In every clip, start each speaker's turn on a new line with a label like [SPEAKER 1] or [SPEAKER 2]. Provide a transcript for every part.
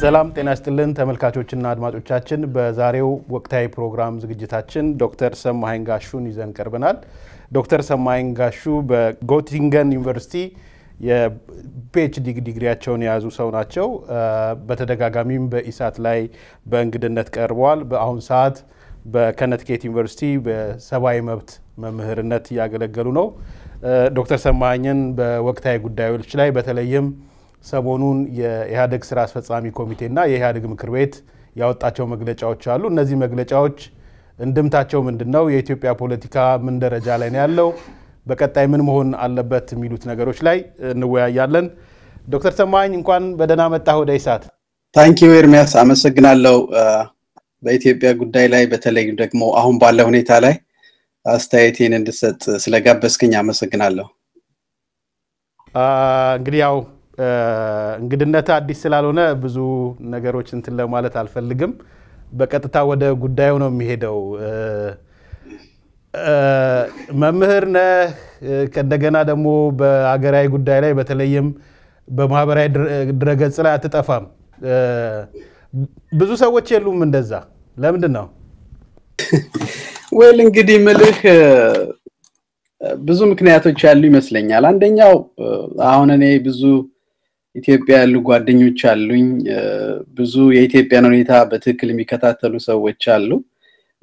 [SPEAKER 1] ሰላም ጤና ይስጥልን ተመልካቾችና አድማጮቻችን። በዛሬው ወቅታዊ ፕሮግራም ዝግጅታችን ዶክተር ሰማኸኝ ጋሹን ይዘን ቀርበናል። ዶክተር ሰማኸኝ ጋሹ በጎቲንገን ዩኒቨርሲቲ የ PhD ዲግሪያቸውን የያዙ ሰው ናቸው። በተደጋጋሚም በኢሳት ላይ በእንግድነት ቀርበዋል። በአሁን ሰዓት በከነቲኬት ዩኒቨርሲቲ በሰብአዊ መብት መምህርነት እያገለገሉ ነው። ዶክተር ሰማኸኝን በወቅታዊ ጉዳዮች ላይ፣ በተለይም ሰሞኑን የኢህአዴግ ስራ አስፈጻሚ ኮሚቴና የኢህአዴግ ምክር ቤት ያወጣቸው መግለጫዎች አሉ። እነዚህ መግለጫዎች እንድምታቸው ምንድን ነው? የኢትዮጵያ ፖለቲካ ምን ደረጃ ላይ ነው ያለው? በቀጣይ ምን መሆን አለበት? የሚሉት ነገሮች ላይ እንወያያለን። ዶክተር ሰማኸኝ፣ እንኳን በደህና መጣህ ወደ ኢሳት።
[SPEAKER 2] Thank you ኤርሚያስ፣ አመሰግናለሁ። በኢትዮጵያ ጉዳይ ላይ፣ በተለይ ደግሞ አሁን ባለ ሁኔታ ላይ አስተያየቴን እንድሰጥ ስለጋበዝከኝ አመሰግናለሁ።
[SPEAKER 1] እንግዲህ ያው እንግድነት አዲስ ስላልሆነ ብዙ ነገሮች እንትን ለማለት አልፈልግም። በቀጥታ ወደ ጉዳዩ ነው የሚሄደው። መምህር ነህ፣ ከእንደገና ደግሞ በሀገራዊ ጉዳይ ላይ፣ በተለይም በማህበራዊ ድረገጽ ላይ አትጠፋም። ብዙ ሰዎች የሉም እንደዛ። ለምንድን ነው?
[SPEAKER 2] Well፣ እንግዲህ ምልህ ብዙ ምክንያቶች ያሉ ይመስለኛል። አንደኛው አሁን እኔ ብዙ ኢትዮጵያ ያሉ ጓደኞች አሉኝ። ብዙ የኢትዮጵያን ሁኔታ በትክክል የሚከታተሉ ሰዎች አሉ።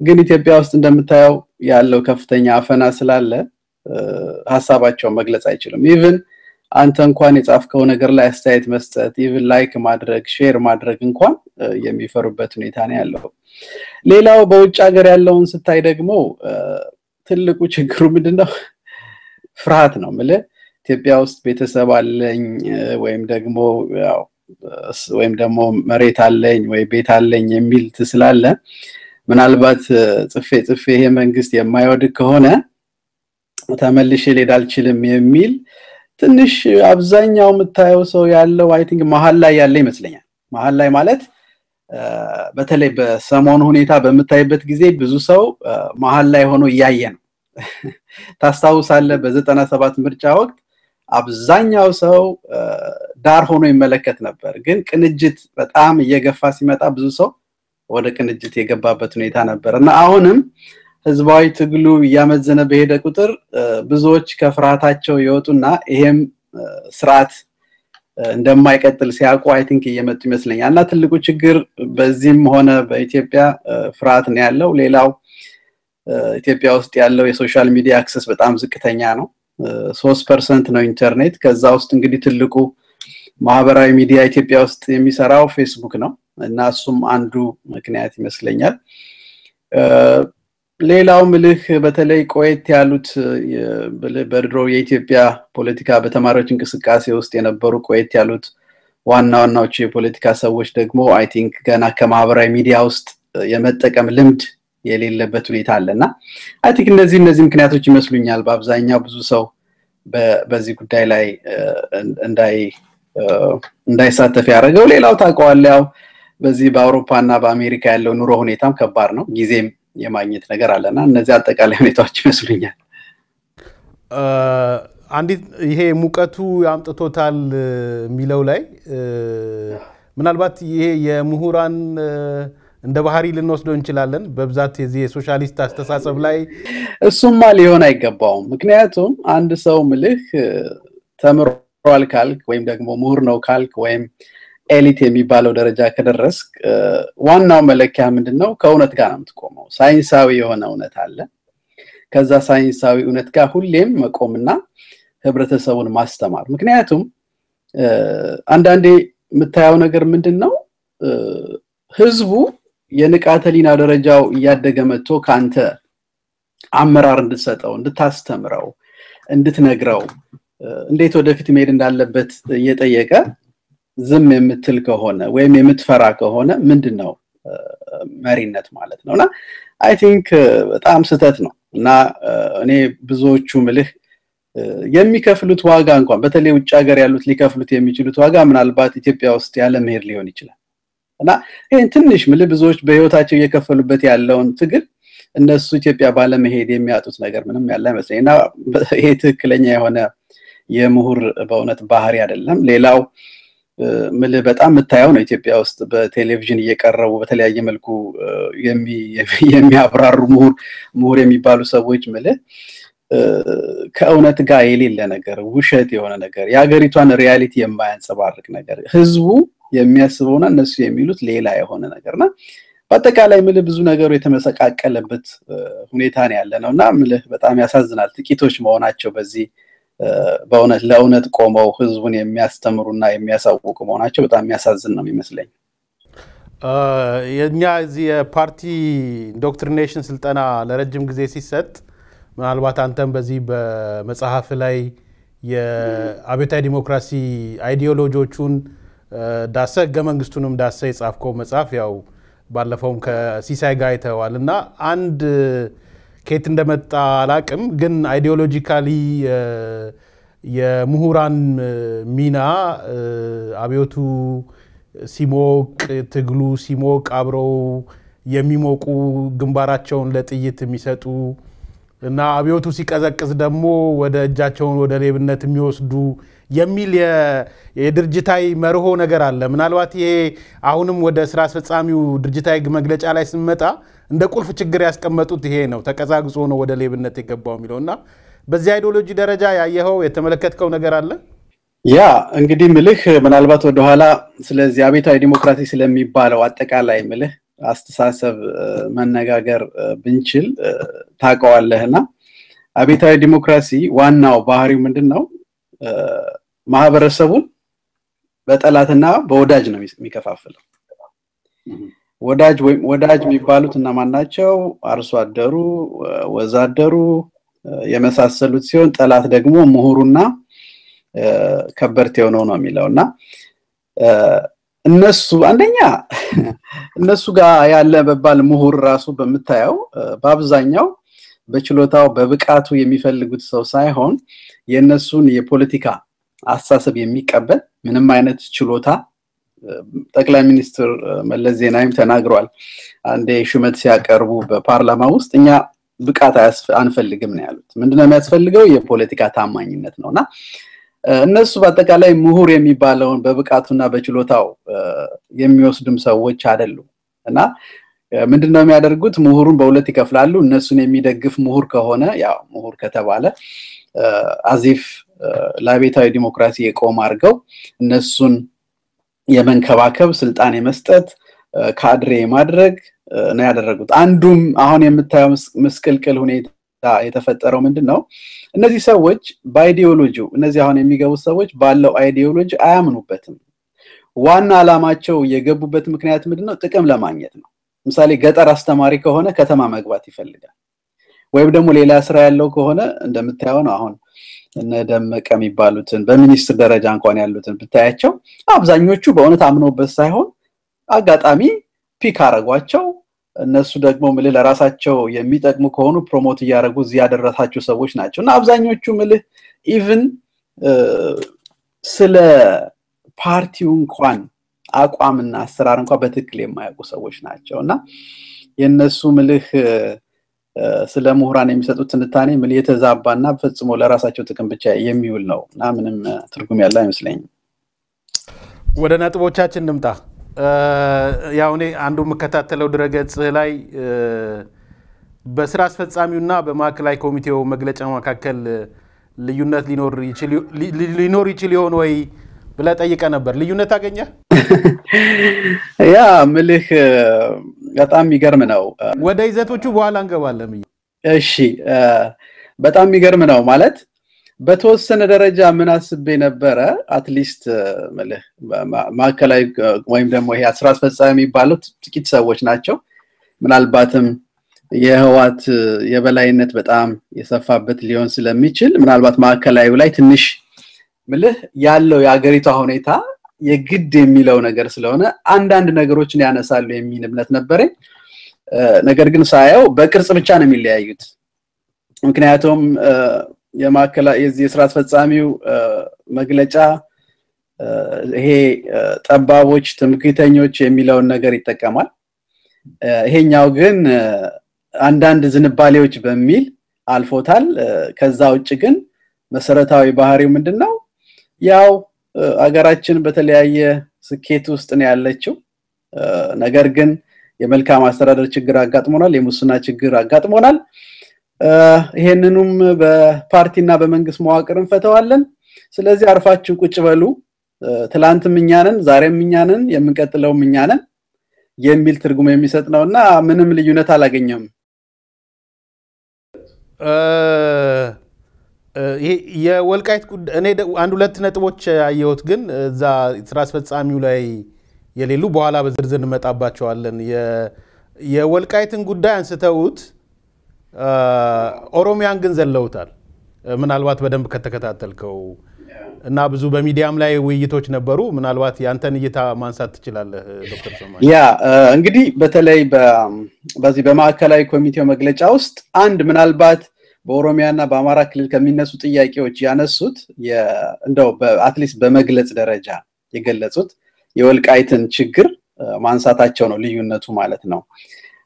[SPEAKER 2] ግን ኢትዮጵያ ውስጥ እንደምታየው ያለው ከፍተኛ አፈና ስላለ ሀሳባቸውን መግለጽ አይችሉም። Even አንተ እንኳን የጻፍከው ነገር ላይ አስተያየት መስጠት፣ even like ማድረግ፣ share ማድረግ እንኳን የሚፈሩበት ሁኔታ ነው ያለው። ሌላው በውጭ ሀገር ያለውን ስታይ ደግሞ ትልቁ ችግሩ ምንድነው? ፍርሃት ነው። ምልህ ኢትዮጵያ ውስጥ ቤተሰብ አለኝ ወይም ደግሞ ያው ወይም ደግሞ መሬት አለኝ ወይ ቤት አለኝ የሚል ስላለ፣ ምናልባት ጽፌ ጽፌ ይሄ መንግስት የማይወድቅ ከሆነ ተመልሼ ልሄድ አልችልም የሚል፣ ትንሽ አብዛኛው የምታየው ሰው ያለው I think መሀል ላይ ያለ ይመስለኛል። መሀል ላይ ማለት በተለይ በሰሞኑ ሁኔታ በምታይበት ጊዜ ብዙ ሰው መሀል ላይ ሆኖ እያየ ነው። ታስታውሳለህ፣ በ97 ምርጫ ወቅት አብዛኛው ሰው ዳር ሆኖ ይመለከት ነበር። ግን ቅንጅት በጣም እየገፋ ሲመጣ ብዙ ሰው ወደ ቅንጅት የገባበት ሁኔታ ነበር። እና አሁንም ህዝባዊ ትግሉ እያመዘነ በሄደ ቁጥር ብዙዎች ከፍርሃታቸው ይወጡና ይሄም ስርዓት እንደማይቀጥል ሲያውቁ I think እየመጡ ይመስለኛል። እና ትልቁ ችግር በዚህም ሆነ በኢትዮጵያ ፍርሃት ነው ያለው። ሌላው ኢትዮጵያ ውስጥ ያለው የ social media access በጣም ዝቅተኛ ነው። 3% ነው ኢንተርኔት። ከዛ ውስጥ እንግዲህ ትልቁ ማህበራዊ ሚዲያ ኢትዮጵያ ውስጥ የሚሰራው ፌስቡክ ነው፣ እና እሱም አንዱ ምክንያት ይመስለኛል። ሌላው ምልህ በተለይ ቆየት ያሉት፣ በድሮ የኢትዮጵያ ፖለቲካ በተማሪዎች እንቅስቃሴ ውስጥ የነበሩ ቆየት ያሉት ዋና ዋናዎቹ የፖለቲካ ሰዎች ደግሞ I think ገና ከማህበራዊ ሚዲያ ውስጥ የመጠቀም ልምድ የሌለበት ሁኔታ አለ። እና I think እነዚህ ምክንያቶች ይመስሉኛል በአብዛኛው ብዙ ሰው በዚህ ጉዳይ ላይ እንዳይሳተፍ ያደረገው። ሌላው ታውቀዋለህ፣ ያው በዚህ በአውሮፓ እና በአሜሪካ ያለው ኑሮ ሁኔታም ከባድ ነው። ጊዜም የማግኘት ነገር አለና እነዚህ አጠቃላይ ሁኔታዎች ይመስሉኛል።
[SPEAKER 1] አንዲት ይሄ ሙቀቱ አምጥቶታል የሚለው ላይ ምናልባት ይሄ የምሁራን እንደ ባህሪ ልንወስደው እንችላለን። በብዛት የዚህ የሶሻሊስት አስተሳሰብ ላይ
[SPEAKER 2] እሱማ ሊሆን አይገባውም። ምክንያቱም አንድ ሰው ምልህ ተምሯል ካልክ ወይም ደግሞ ምሁር ነው ካልክ ወይም elite የሚባለው ደረጃ ከደረስክ ዋናው መለኪያ ምንድን ነው? ከእውነት ጋር ነው የምትቆመው። ሳይንሳዊ የሆነ እውነት አለ። ከዛ ሳይንሳዊ እውነት ጋር ሁሌም መቆምና ህብረተሰቡን ማስተማር። ምክንያቱም አንዳንዴ የምታየው ነገር ምንድን ነው? ህዝቡ የንቃተ ህሊና ደረጃው እያደገ መጥቶ ከአንተ አመራር እንድትሰጠው፣ እንድታስተምረው፣ እንድትነግረው፣ እንዴት ወደፊት መሄድ እንዳለበት እየጠየቀ ዝም የምትል ከሆነ ወይም የምትፈራ ከሆነ ምንድን ነው መሪነት ማለት ነው? እና I think በጣም ስህተት ነው። እና እኔ ብዙዎቹ ምልህ የሚከፍሉት ዋጋ እንኳን፣ በተለይ ውጭ ሀገር ያሉት ሊከፍሉት የሚችሉት ዋጋ ምናልባት ኢትዮጵያ ውስጥ ያለ መሄድ ሊሆን ይችላል። እና ይህን ትንሽ ምልህ ብዙዎች በህይወታቸው እየከፈሉበት ያለውን ትግል እነሱ ኢትዮጵያ ባለመሄድ የሚያጡት ነገር ምንም ያለ አይመስለኝ። እና ይሄ ትክክለኛ የሆነ የምሁር በእውነት ባህሪ አይደለም። ሌላው ምልህ በጣም የምታየው ነው። ኢትዮጵያ ውስጥ በቴሌቪዥን እየቀረቡ በተለያየ መልኩ የሚያብራሩ ምሁር የሚባሉ ሰዎች ምልህ ከእውነት ጋር የሌለ ነገር፣ ውሸት የሆነ ነገር፣ የሀገሪቷን reality የማያንጸባርቅ ነገር፣ ህዝቡ የሚያስበውና እነሱ የሚሉት ሌላ የሆነ ነገርና በአጠቃላይ ምልህ ብዙ ነገሩ የተመሰቃቀለበት ሁኔታ ነው ያለ ነውና ምልህ በጣም ያሳዝናል። ጥቂቶች መሆናቸው በዚህ በእውነት ለእውነት ቆመው ህዝቡን የሚያስተምሩና የሚያሳውቁ መሆናቸው በጣም የሚያሳዝን ነው የሚመስለኝ።
[SPEAKER 1] የኛ እዚህ የፓርቲ indoctrination ስልጠና ለረጅም ጊዜ ሲሰጥ፣ ምናልባት አንተም በዚህ በመጽሐፍ ላይ የአብዮታዊ ዲሞክራሲ ideology ዎቹን ዳሰ፣ ህገ መንግስቱንም ዳሰ የጻፍከው መጽሐፍ ያው ባለፈውም ከሲሳይ ጋር አይተዋል። እና አንድ ከየት እንደመጣ አላቅም፣ ግን ideologically የምሁራን ሚና አብዮቱ ሲሞቅ፣ ትግሉ ሲሞቅ አብረው የሚሞቁ፣ ግንባራቸውን ለጥይት የሚሰጡ እና አብዮቱ ሲቀዘቅዝ ደግሞ ወደ እጃቸውን ወደ ሌብነት የሚወስዱ የሚል የድርጅታዊ መርሆ ነገር አለ። ምናልባት ይሄ አሁንም ወደ ስራ አስፈጻሚው ድርጅታዊ መግለጫ ላይ ስንመጣ እንደ ቁልፍ ችግር ያስቀመጡት ይሄ ነው። ተቀዛቅዞ ነው ወደ ሌብነት የገባው የሚለው። እና በዚህ ideology ደረጃ ያየኸው የተመለከትከው ነገር አለ?
[SPEAKER 2] ያ እንግዲህ ምልህ ምናልባት ወደኋላ ስለዚህ አብዮታዊ ዲሞክራሲ ስለሚባለው አጠቃላይ ምልህ አስተሳሰብ መነጋገር ብንችል፣ ታውቀዋለህና አብዮታዊ ዲሞክራሲ ዋናው ባህሪው ምንድን ነው? ማህበረሰቡን በጠላትና በወዳጅ ነው የሚከፋፍለው። ወዳጅ ወይም ወዳጅ የሚባሉት እነማን ናቸው? አርሶ አደሩ፣ ወዛደሩ የመሳሰሉት ሲሆን ጠላት ደግሞ ምሁሩና ከበርቴው ነው ነው የሚለው። እና እነሱ አንደኛ እነሱ ጋር ያለ በባል ምሁር ራሱ በምታየው በአብዛኛው በችሎታው በብቃቱ የሚፈልጉት ሰው ሳይሆን የእነሱን የፖለቲካ አስተሳሰብ የሚቀበል፣ ምንም አይነት ችሎታ፣ ጠቅላይ ሚኒስትር መለስ ዜናዊም ተናግሯል። አንዴ ሹመት ሲያቀርቡ በፓርላማ ውስጥ እኛ ብቃት አንፈልግም ነው ያሉት። ምንድነው የሚያስፈልገው? የፖለቲካ ታማኝነት ነው። እና እነሱ በአጠቃላይ ምሁር የሚባለውን በብቃቱና በችሎታው የሚወስዱም ሰዎች አይደሉም። እና ምንድነው የሚያደርጉት? ምሁሩን በሁለት ይከፍላሉ። እነሱን የሚደግፍ ምሁር ከሆነ፣ ያው ምሁር ከተባለ as if ለአብዮታዊ ዲሞክራሲ የቆመ አድርገው እነሱን የመንከባከብ፣ ስልጣን የመስጠት፣ ካድሬ የማድረግ ነው ያደረጉት። አንዱም አሁን የምታየው ምስቅልቅል ሁኔታ የተፈጠረው ምንድን ነው? እነዚህ ሰዎች በ ideology ው፣ እነዚህ አሁን የሚገቡት ሰዎች ባለው ideology አያምኑበትም። ዋና ዓላማቸው የገቡበት ምክንያት ምንድን ነው? ጥቅም ለማግኘት ነው። ምሳሌ ገጠር አስተማሪ ከሆነ ከተማ መግባት ይፈልጋል። ወይም ደግሞ ሌላ ስራ ያለው ከሆነ እንደምታየው ነው። አሁን እነ ደመቀ የሚባሉትን በሚኒስትር ደረጃ እንኳን ያሉትን ብታያቸው አብዛኞቹ በእውነት አምኖበት ሳይሆን አጋጣሚ pick አረጓቸው። እነሱ ደግሞ ምልህ ለራሳቸው የሚጠቅሙ ከሆኑ promote እያደረጉ እዚህ ያደረሳቸው ሰዎች ናቸው። እና አብዛኞቹ ምልህ even ስለ ፓርቲው እንኳን አቋምና አሰራር እንኳን በትክክል የማያውቁ ሰዎች ናቸው። እና የእነሱ ምልህ ስለ ምሁራን የሚሰጡት ትንታኔ ምልህ የተዛባና ፈጽሞ ለራሳቸው ጥቅም ብቻ የሚውል ነው እና ምንም ትርጉም ያለው አይመስለኝም።
[SPEAKER 1] ወደ ነጥቦቻችን እንምጣ። ያው እኔ አንዱ የምከታተለው ድረገጽ ላይ በስራ አስፈጻሚውና በማዕከላዊ ኮሚቴው መግለጫ መካከል ልዩነት ሊኖር ይችል ይሆን ወይ ብለህ ጠይቀህ ነበር። ልዩነት አገኘህ?
[SPEAKER 2] ያ ምልህ በጣም የሚገርም ነው።
[SPEAKER 1] ወደ ይዘቶቹ በኋላ እንገባለን።
[SPEAKER 2] እሺ፣ በጣም የሚገርም ነው። ማለት በተወሰነ ደረጃ ምን አስቤ ነበረ፣ at least ምልህ ማዕከላዊ ወይም ደግሞ ይሄ ስራ አስፈጻሚ የሚባሉት ጥቂት ሰዎች ናቸው። ምናልባትም የህወሓት የበላይነት በጣም የሰፋበት ሊሆን ስለሚችል ምናልባት ማዕከላዊው ላይ ትንሽ ምልህ ያለው የሀገሪቷ ሁኔታ የግድ የሚለው ነገር ስለሆነ አንዳንድ ነገሮችን ያነሳሉ የሚል እምነት ነበረኝ። ነገር ግን ሳየው በቅርጽ ብቻ ነው የሚለያዩት። ምክንያቱም የማዕከላ የዚህ የስራ አስፈጻሚው መግለጫ ይሄ ጠባቦች፣ ትምክህተኞች የሚለውን ነገር ይጠቀማል። ይሄኛው ግን አንዳንድ ዝንባሌዎች በሚል አልፎታል። ከዛ ውጭ ግን መሰረታዊ ባህሪው ምንድን ነው? ያው አገራችን በተለያየ ስኬት ውስጥ ነው ያለችው። ነገር ግን የመልካም አስተዳደር ችግር አጋጥሞናል፣ የሙስና ችግር አጋጥሞናል። ይሄንኑም በፓርቲና በመንግስት መዋቅር እንፈተዋለን። ስለዚህ አርፋችሁ ቁጭ በሉ፣ ትላንትም እኛ ነን፣ ዛሬም እኛ ነን፣ የምንቀጥለውም እኛ ነን የሚል ትርጉም የሚሰጥ ነውና ምንም ልዩነት አላገኘም።
[SPEAKER 1] የወልቃይት ጉዳይ እኔ አንድ ሁለት ነጥቦች ያየሁት ግን እዛ ስራ አስፈጻሚው ላይ የሌሉ በኋላ በዝርዝር እንመጣባቸዋለን። የወልቃይትን ጉዳይ አንስተውት ኦሮሚያን ግን ዘለውታል። ምናልባት በደንብ ከተከታተልከው እና ብዙ በሚዲያም ላይ ውይይቶች ነበሩ። ምናልባት ያንተን እይታ ማንሳት ትችላለህ ዶክተር ሰማኸኝ።
[SPEAKER 2] ያ እንግዲህ በተለይ በዚህ በማዕከላዊ ኮሚቴው መግለጫ ውስጥ አንድ ምናልባት በኦሮሚያና በአማራ ክልል ከሚነሱ ጥያቄዎች ያነሱት እንደው at least በመግለጽ ደረጃ የገለጹት የወልቃይትን ችግር ማንሳታቸው ነው ልዩነቱ ማለት ነው።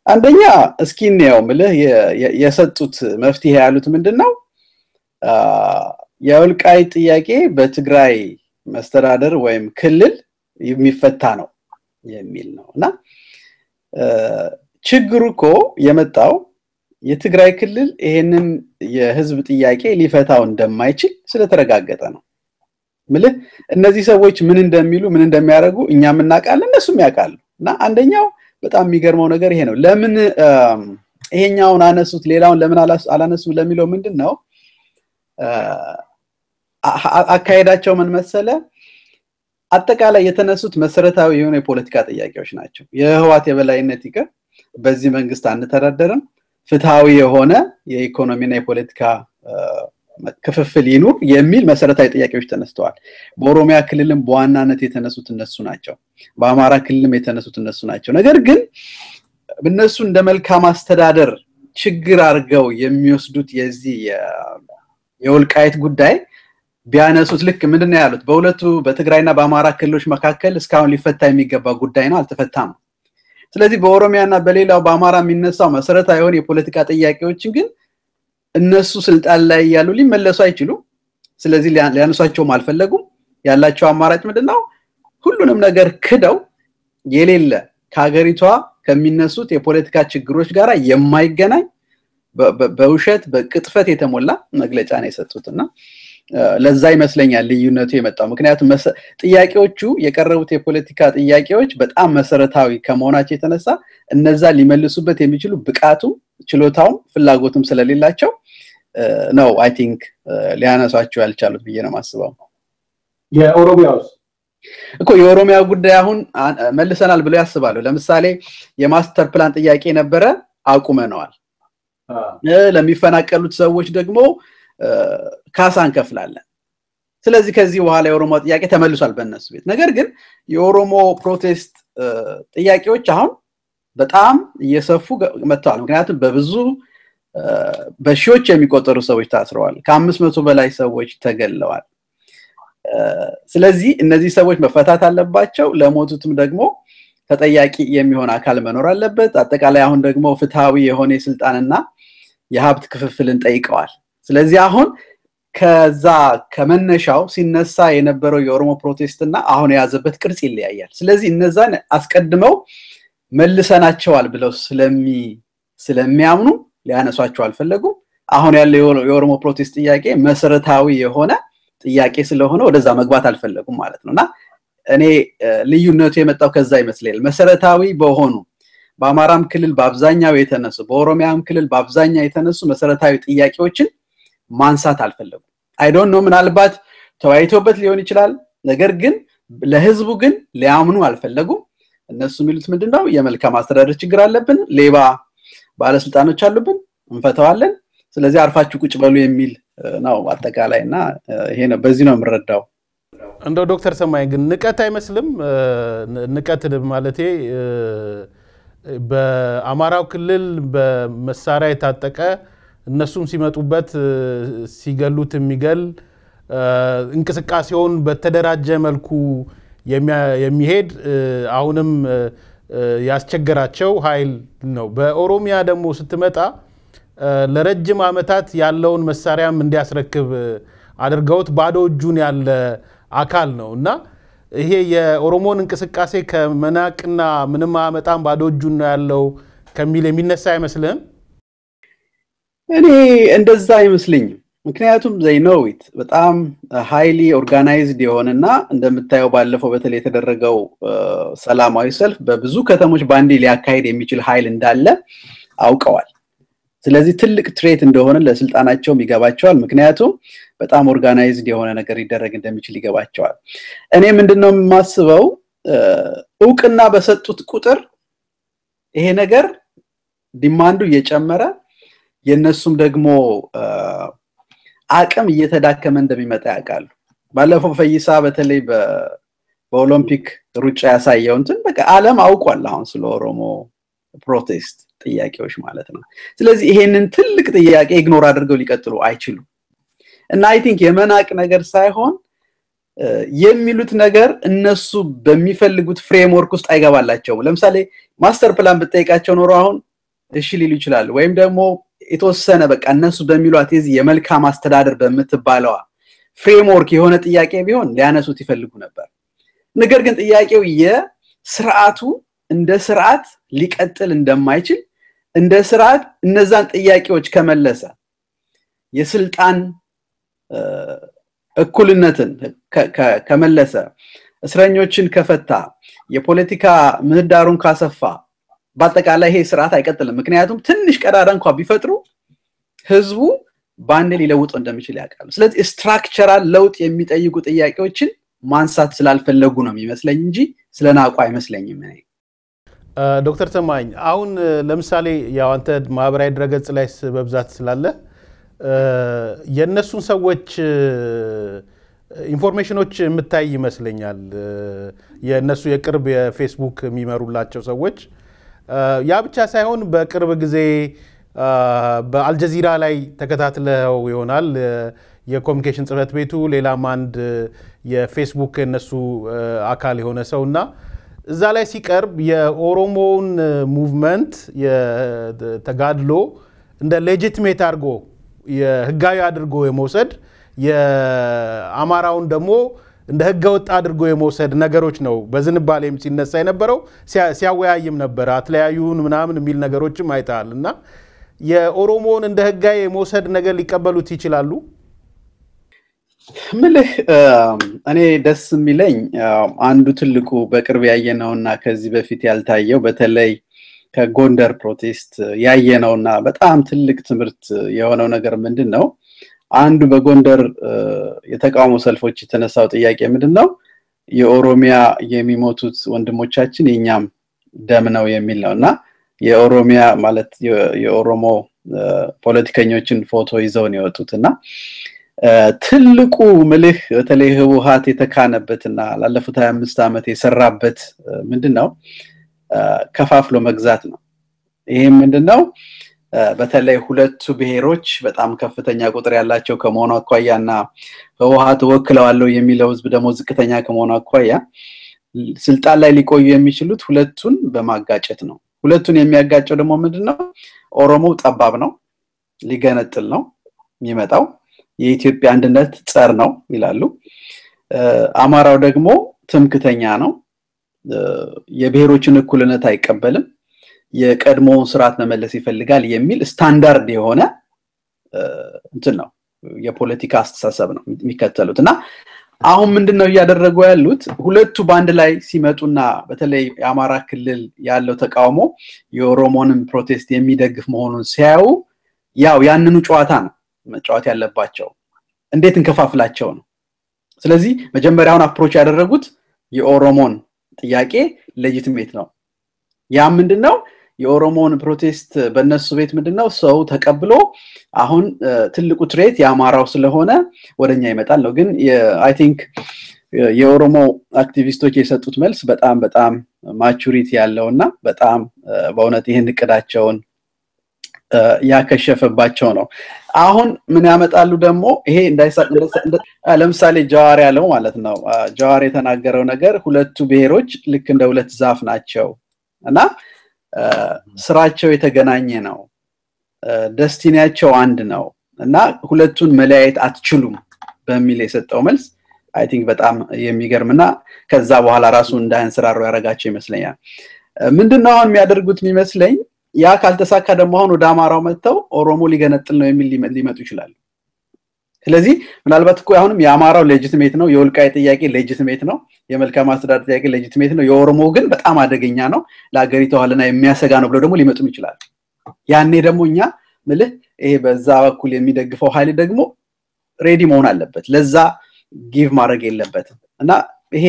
[SPEAKER 2] አንደኛ እስኪ እንየው ምልህ የሰጡት መፍትሄ ያሉት ምንድነው? የወልቃይት ጥያቄ በትግራይ መስተዳደር ወይም ክልል የሚፈታ ነው የሚል ነው። እና ችግሩ እኮ የመጣው የትግራይ ክልል ይሄንን የህዝብ ጥያቄ ሊፈታው እንደማይችል ስለተረጋገጠ ነው። ምልህ እነዚህ ሰዎች ምን እንደሚሉ ምን እንደሚያደርጉ እኛም እናውቃለን፣ እነሱም ያውቃሉ። እና አንደኛው በጣም የሚገርመው ነገር ይሄ ነው። ለምን ይሄኛውን አነሱት ሌላውን ለምን አላነሱም ለሚለው ምንድነው አካሄዳቸው ምን መሰለ? አጠቃላይ የተነሱት መሰረታዊ የሆኑ የፖለቲካ ጥያቄዎች ናቸው። የህወሓት የበላይነት ይቅር፣ በዚህ መንግስት አንተዳደርም፣ ፍትሃዊ የሆነ የኢኮኖሚና የፖለቲካ ክፍፍል ይኑር የሚል መሰረታዊ ጥያቄዎች ተነስተዋል። በኦሮሚያ ክልልም በዋናነት የተነሱት እነሱ ናቸው። በአማራ ክልልም የተነሱት እነሱ ናቸው። ነገር ግን እነሱ እንደ መልካም አስተዳደር ችግር አድርገው የሚወስዱት የዚህ የወልቃይት ጉዳይ ቢያነሱት ልክ ምንድነው ያሉት? በሁለቱ በትግራይና በአማራ ክልሎች መካከል እስካሁን ሊፈታ የሚገባ ጉዳይ ነው፣ አልተፈታም። ስለዚህ በኦሮሚያና በሌላው በአማራ የሚነሳው መሰረታዊ የሆነ የፖለቲካ ጥያቄዎችን ግን እነሱ ስልጣን ላይ ያሉ ሊመለሱ አይችሉም። ስለዚህ ሊያነሷቸውም አልፈለጉም። ያላቸው አማራጭ ምንድነው? ሁሉንም ነገር ክደው የሌለ ከሀገሪቷ ከሚነሱት የፖለቲካ ችግሮች ጋራ የማይገናኝ በውሸት በቅጥፈት የተሞላ መግለጫ ነው የሰጡትና ለዛ ይመስለኛል ልዩነቱ የመጣው። ምክንያቱም ጥያቄዎቹ የቀረቡት የፖለቲካ ጥያቄዎች በጣም መሰረታዊ ከመሆናቸው የተነሳ እነዛ ሊመልሱበት የሚችሉ ብቃቱም ችሎታውም ፍላጎቱም ስለሌላቸው ነው I think ሊያነሷቸው ያልቻሉት ብዬ ነው የማስበው።
[SPEAKER 3] የኦሮሚያውስ
[SPEAKER 2] እኮ የኦሮሚያ ጉዳይ አሁን መልሰናል ብለው ያስባሉ። ለምሳሌ የ master plan ጥያቄ ነበረ፣ አቁመነዋል። ለሚፈናቀሉት ሰዎች ደግሞ ካሳ እንከፍላለን። ስለዚህ ከዚህ በኋላ የኦሮሞ ጥያቄ ተመልሷል በእነሱ ቤት። ነገር ግን የኦሮሞ protest ጥያቄዎች አሁን በጣም እየሰፉ መጥተዋል። ምክንያቱም በብዙ በሺዎች የሚቆጠሩ ሰዎች ታስረዋል። ከ500 በላይ ሰዎች ተገለዋል። ስለዚህ እነዚህ ሰዎች መፈታት አለባቸው። ለሞቱትም ደግሞ ተጠያቂ የሚሆን አካል መኖር አለበት። አጠቃላይ አሁን ደግሞ ፍትሃዊ የሆነ የስልጣንና የሀብት ክፍፍልን ጠይቀዋል። ስለዚህ አሁን ከዛ ከመነሻው ሲነሳ የነበረው የኦሮሞ protest እና አሁን የያዘበት ቅርጽ ይለያያል። ስለዚህ እነዛን አስቀድመው መልሰናቸዋል ብለው ስለሚያምኑ ሊያነሷቸው አልፈለጉም። አሁን ያለው የኦሮሞ protest ጥያቄ መሰረታዊ የሆነ ጥያቄ ስለሆነ ወደዛ መግባት አልፈለጉም ማለት ነውና እኔ ልዩነቱ የመጣው ከዛ ይመስለኛል። መሰረታዊ በሆኑ በአማራም ክልል በአብዛኛው የተነሱ በኦሮሚያም ክልል በአብዛኛው የተነሱ መሰረታዊ ጥያቄዎችን ማንሳት አልፈለጉም። I don't know ምናልባት ተወያይተውበት ሊሆን ይችላል። ነገር ግን ለህዝቡ ግን ሊያምኑ አልፈለጉም። እነሱ የሚሉት ምንድነው? የመልካም አስተዳደር ችግር አለብን፣ ሌባ ባለስልጣኖች አሉብን፣ እንፈታዋለን፣ ስለዚህ አርፋችሁ ቁጭ በሉ የሚል ነው አጠቃላይና ይሄ ነው፣ በዚህ ነው የምረዳው።
[SPEAKER 1] እንደው ዶክተር ሰማኸኝ ግን ንቀት አይመስልም? ንቀት ማለቴ በአማራው ክልል በመሳሪያ የታጠቀ እነሱም ሲመጡበት ሲገሉት የሚገል እንቅስቃሴውን በተደራጀ መልኩ የሚሄድ አሁንም ያስቸገራቸው ኃይል ነው። በኦሮሚያ ደግሞ ስትመጣ ለረጅም ዓመታት ያለውን መሳሪያም እንዲያስረክብ አድርገውት ባዶ እጁን ያለ አካል ነው። እና ይሄ የኦሮሞን እንቅስቃሴ ከመናቅና ምንም አያመጣም፣ ባዶ እጁን ነው ያለው ከሚል የሚነሳ አይመስልህም?
[SPEAKER 2] እኔ እንደዛ አይመስለኝም። ምክንያቱም they know it፣ በጣም highly organized የሆነና እንደምታየው ባለፈው በተለይ የተደረገው ሰላማዊ ሰልፍ በብዙ ከተሞች በአንዴ ሊያካሂድ የሚችል ኃይል እንዳለ አውቀዋል። ስለዚህ ትልቅ threat እንደሆነ ለስልጣናቸውም ይገባቸዋል። ምክንያቱም በጣም organized የሆነ ነገር ሊደረግ እንደሚችል ይገባቸዋል። እኔ ምንድነው የማስበው፣ እውቅና በሰጡት ቁጥር ይሄ ነገር demand ኡ እየጨመረ የነሱም ደግሞ አቅም እየተዳከመ እንደሚመጣ ያውቃሉ። ባለፈው ፈይሳ በተለይ በኦሎምፒክ ሩጫ ያሳየው እንትን በቃ ዓለም አውቋል አሁን ስለ ኦሮሞ protest ጥያቄዎች ማለት ነው። ስለዚህ ይሄንን ትልቅ ጥያቄ ignore አድርገው ሊቀጥሉ አይችሉም። እና I think የመናቅ ነገር ሳይሆን የሚሉት ነገር እነሱ በሚፈልጉት framework ውስጥ አይገባላቸውም። ለምሳሌ master plan ብትጠይቃቸው ኖሮ አሁን እሺ ሊሉ ይችላሉ። ወይም ደግሞ የተወሰነ በቃ እነሱ በሚሏት የዚህ የመልካም አስተዳደር በምትባለዋ framework የሆነ ጥያቄ ቢሆን ሊያነሱት ይፈልጉ ነበር። ነገር ግን ጥያቄው የስርዓቱ እንደ ስርዓት ሊቀጥል እንደማይችል፣ እንደ ስርዓት እነዛን ጥያቄዎች ከመለሰ፣ የስልጣን እኩልነትን ከመለሰ፣ እስረኞችን ከፈታ፣ የፖለቲካ ምህዳሩን ካሰፋ በአጠቃላይ ይሄ ስርዓት አይቀጥልም። ምክንያቱም ትንሽ ቀዳዳ እንኳ ቢፈጥሩ ህዝቡ በአንዴ ሊለውጠው እንደሚችል ያውቃሉ። ስለዚህ structural ለውጥ የሚጠይቁ ጥያቄዎችን ማንሳት ስላልፈለጉ ነው የሚመስለኝ እንጂ ስለናቁ አይመስለኝም እኔ።
[SPEAKER 1] ዶክተር ሰማኸኝ፣ አሁን ለምሳሌ ያው አንተ ማህበራዊ ድረገጽ ላይ በብዛት ስላለ የእነሱን ሰዎች information ኖች የምታይ ይመስለኛል። የእነሱ የቅርብ የፌስቡክ የሚመሩላቸው ሰዎች፣ ያ ብቻ ሳይሆን በቅርብ ጊዜ በአልጀዚራ ላይ ተከታትለው ይሆናል፣ የኮሚኒኬሽን ጽህፈት ቤቱ ሌላም አንድ የፌስቡክ የእነሱ አካል የሆነ ሰው እና እዛ ላይ ሲቀርብ የኦሮሞውን movement የተጋድሎ እንደ legitimate አድርጎ፣ የህጋዊ አድርጎ የመውሰድ፣ የአማራውን ደግሞ እንደ ህገ ወጥ አድርጎ የመውሰድ ነገሮች ነው በዝንባሌም ሲነሳ የነበረው፣ ሲያወያይም ነበር። አትለያዩን ምናምን የሚል ነገሮችም አይተሃል። እና የኦሮሞውን እንደ ህጋዊ የመውሰድ ነገር ሊቀበሉት ይችላሉ?
[SPEAKER 2] ምልህ እኔ ደስ የሚለኝ አንዱ ትልቁ በቅርብ ያየነውና ከዚህ በፊት ያልታየው፣ በተለይ ከጎንደር protest ያየነውና በጣም ትልቅ ትምህርት የሆነው ነገር ምንድን ነው? አንዱ በጎንደር የተቃውሞ ሰልፎች የተነሳው ጥያቄ ምንድን ነው? የኦሮሚያ የሚሞቱት ወንድሞቻችን የኛም ደም ነው የሚል ነው። እና የኦሮሚያ ማለት የኦሮሞ ፖለቲከኞችን ፎቶ ይዘው ነው የወጡት። እና ትልቁ ምልህ በተለይ ህወሓት የተካነበትና ላለፉት 25 ዓመት የሰራበት ምንድን ነው? ከፋፍሎ መግዛት ነው። ይህም ምንድን ነው? በተለይ ሁለቱ ብሔሮች በጣም ከፍተኛ ቁጥር ያላቸው ከመሆኑ አኳያ እና ህወሓት እወክለዋለሁ የሚለው ህዝብ ደግሞ ዝቅተኛ ከመሆኑ አኳያ ስልጣን ላይ ሊቆዩ የሚችሉት ሁለቱን በማጋጨት ነው። ሁለቱን የሚያጋጨው ደግሞ ምንድን ነው? ኦሮሞው ጠባብ ነው፣ ሊገነጥል ነው የሚመጣው፣ የኢትዮጵያ አንድነት ጸር ነው ይላሉ። አማራው ደግሞ ትምክተኛ ነው፣ የብሔሮችን እኩልነት አይቀበልም፣ የቀድሞውን ስርዓት መመለስ ይፈልጋል የሚል ስታንዳርድ የሆነ እንትን ነው፣ የፖለቲካ አስተሳሰብ ነው የሚከተሉት። እና አሁን ምንድን ነው እያደረጉ ያሉት? ሁለቱ በአንድ ላይ ሲመጡና በተለይ የአማራ ክልል ያለው ተቃውሞ የኦሮሞንም protest የሚደግፍ መሆኑን ሲያዩ ያው ያንኑ ጨዋታ ነው መጫወት ያለባቸው። እንዴት እንከፋፍላቸው ነው። ስለዚህ መጀመሪያውን approach ያደረጉት የኦሮሞን ጥያቄ legitimate ነው። ያ ምንድነው? የኦሮሞን protest በእነሱ ቤት ምንድነው ሰው ተቀብሎ አሁን ትልቁ threat የአማራው ስለሆነ ወደኛ ይመጣል ነው። ግን I think የኦሮሞ አክቲቪስቶች የሰጡት መልስ በጣም በጣም maturity ያለው እና በጣም በእውነት ይህን እቅዳቸውን ያከሸፈባቸው ነው። አሁን ምን ያመጣሉ ደግሞ ይሄ እንዳይሳቅ፣ ለምሳሌ ጀዋር ያለው ማለት ነው። ጀዋር የተናገረው ነገር ሁለቱ ብሔሮች ልክ እንደ ሁለት ዛፍ ናቸው እና ስራቸው የተገናኘ ነው፣ destiny ያቸው አንድ ነው እና ሁለቱን መለያየት አትችሉም በሚል የሰጠው መልስ I think በጣም የሚገርምና ከዛ በኋላ ራሱ እንዳያንሰራሩ ያደረጋቸው ይመስለኛል። ምንድነው አሁን የሚያደርጉት የሚመስለኝ፣ ያ ካልተሳካ ደግሞ አሁን ወደ አማራው መጥተው ኦሮሞ ሊገነጥል ነው የሚል ሊመጡ ይችላሉ። ስለዚህ ምናልባት እኮ አሁንም የአማራው legitimate ነው፣ የወልቃይት ጥያቄ legitimate ነው፣ የመልካም አስተዳደር ጥያቄ legitimate ነው፣ የኦሮሞ ግን በጣም አደገኛ ነው፣ ለሀገሪቷ ህልውና የሚያሰጋ ነው ብለው ደግሞ ሊመጡም ይችላሉ። ያኔ ደግሞ እኛ ምልህ ይሄ በዛ በኩል የሚደግፈው ኃይል ደግሞ ready መሆን አለበት፣ ለዛ give ማድረግ የለበትም። እና ይሄ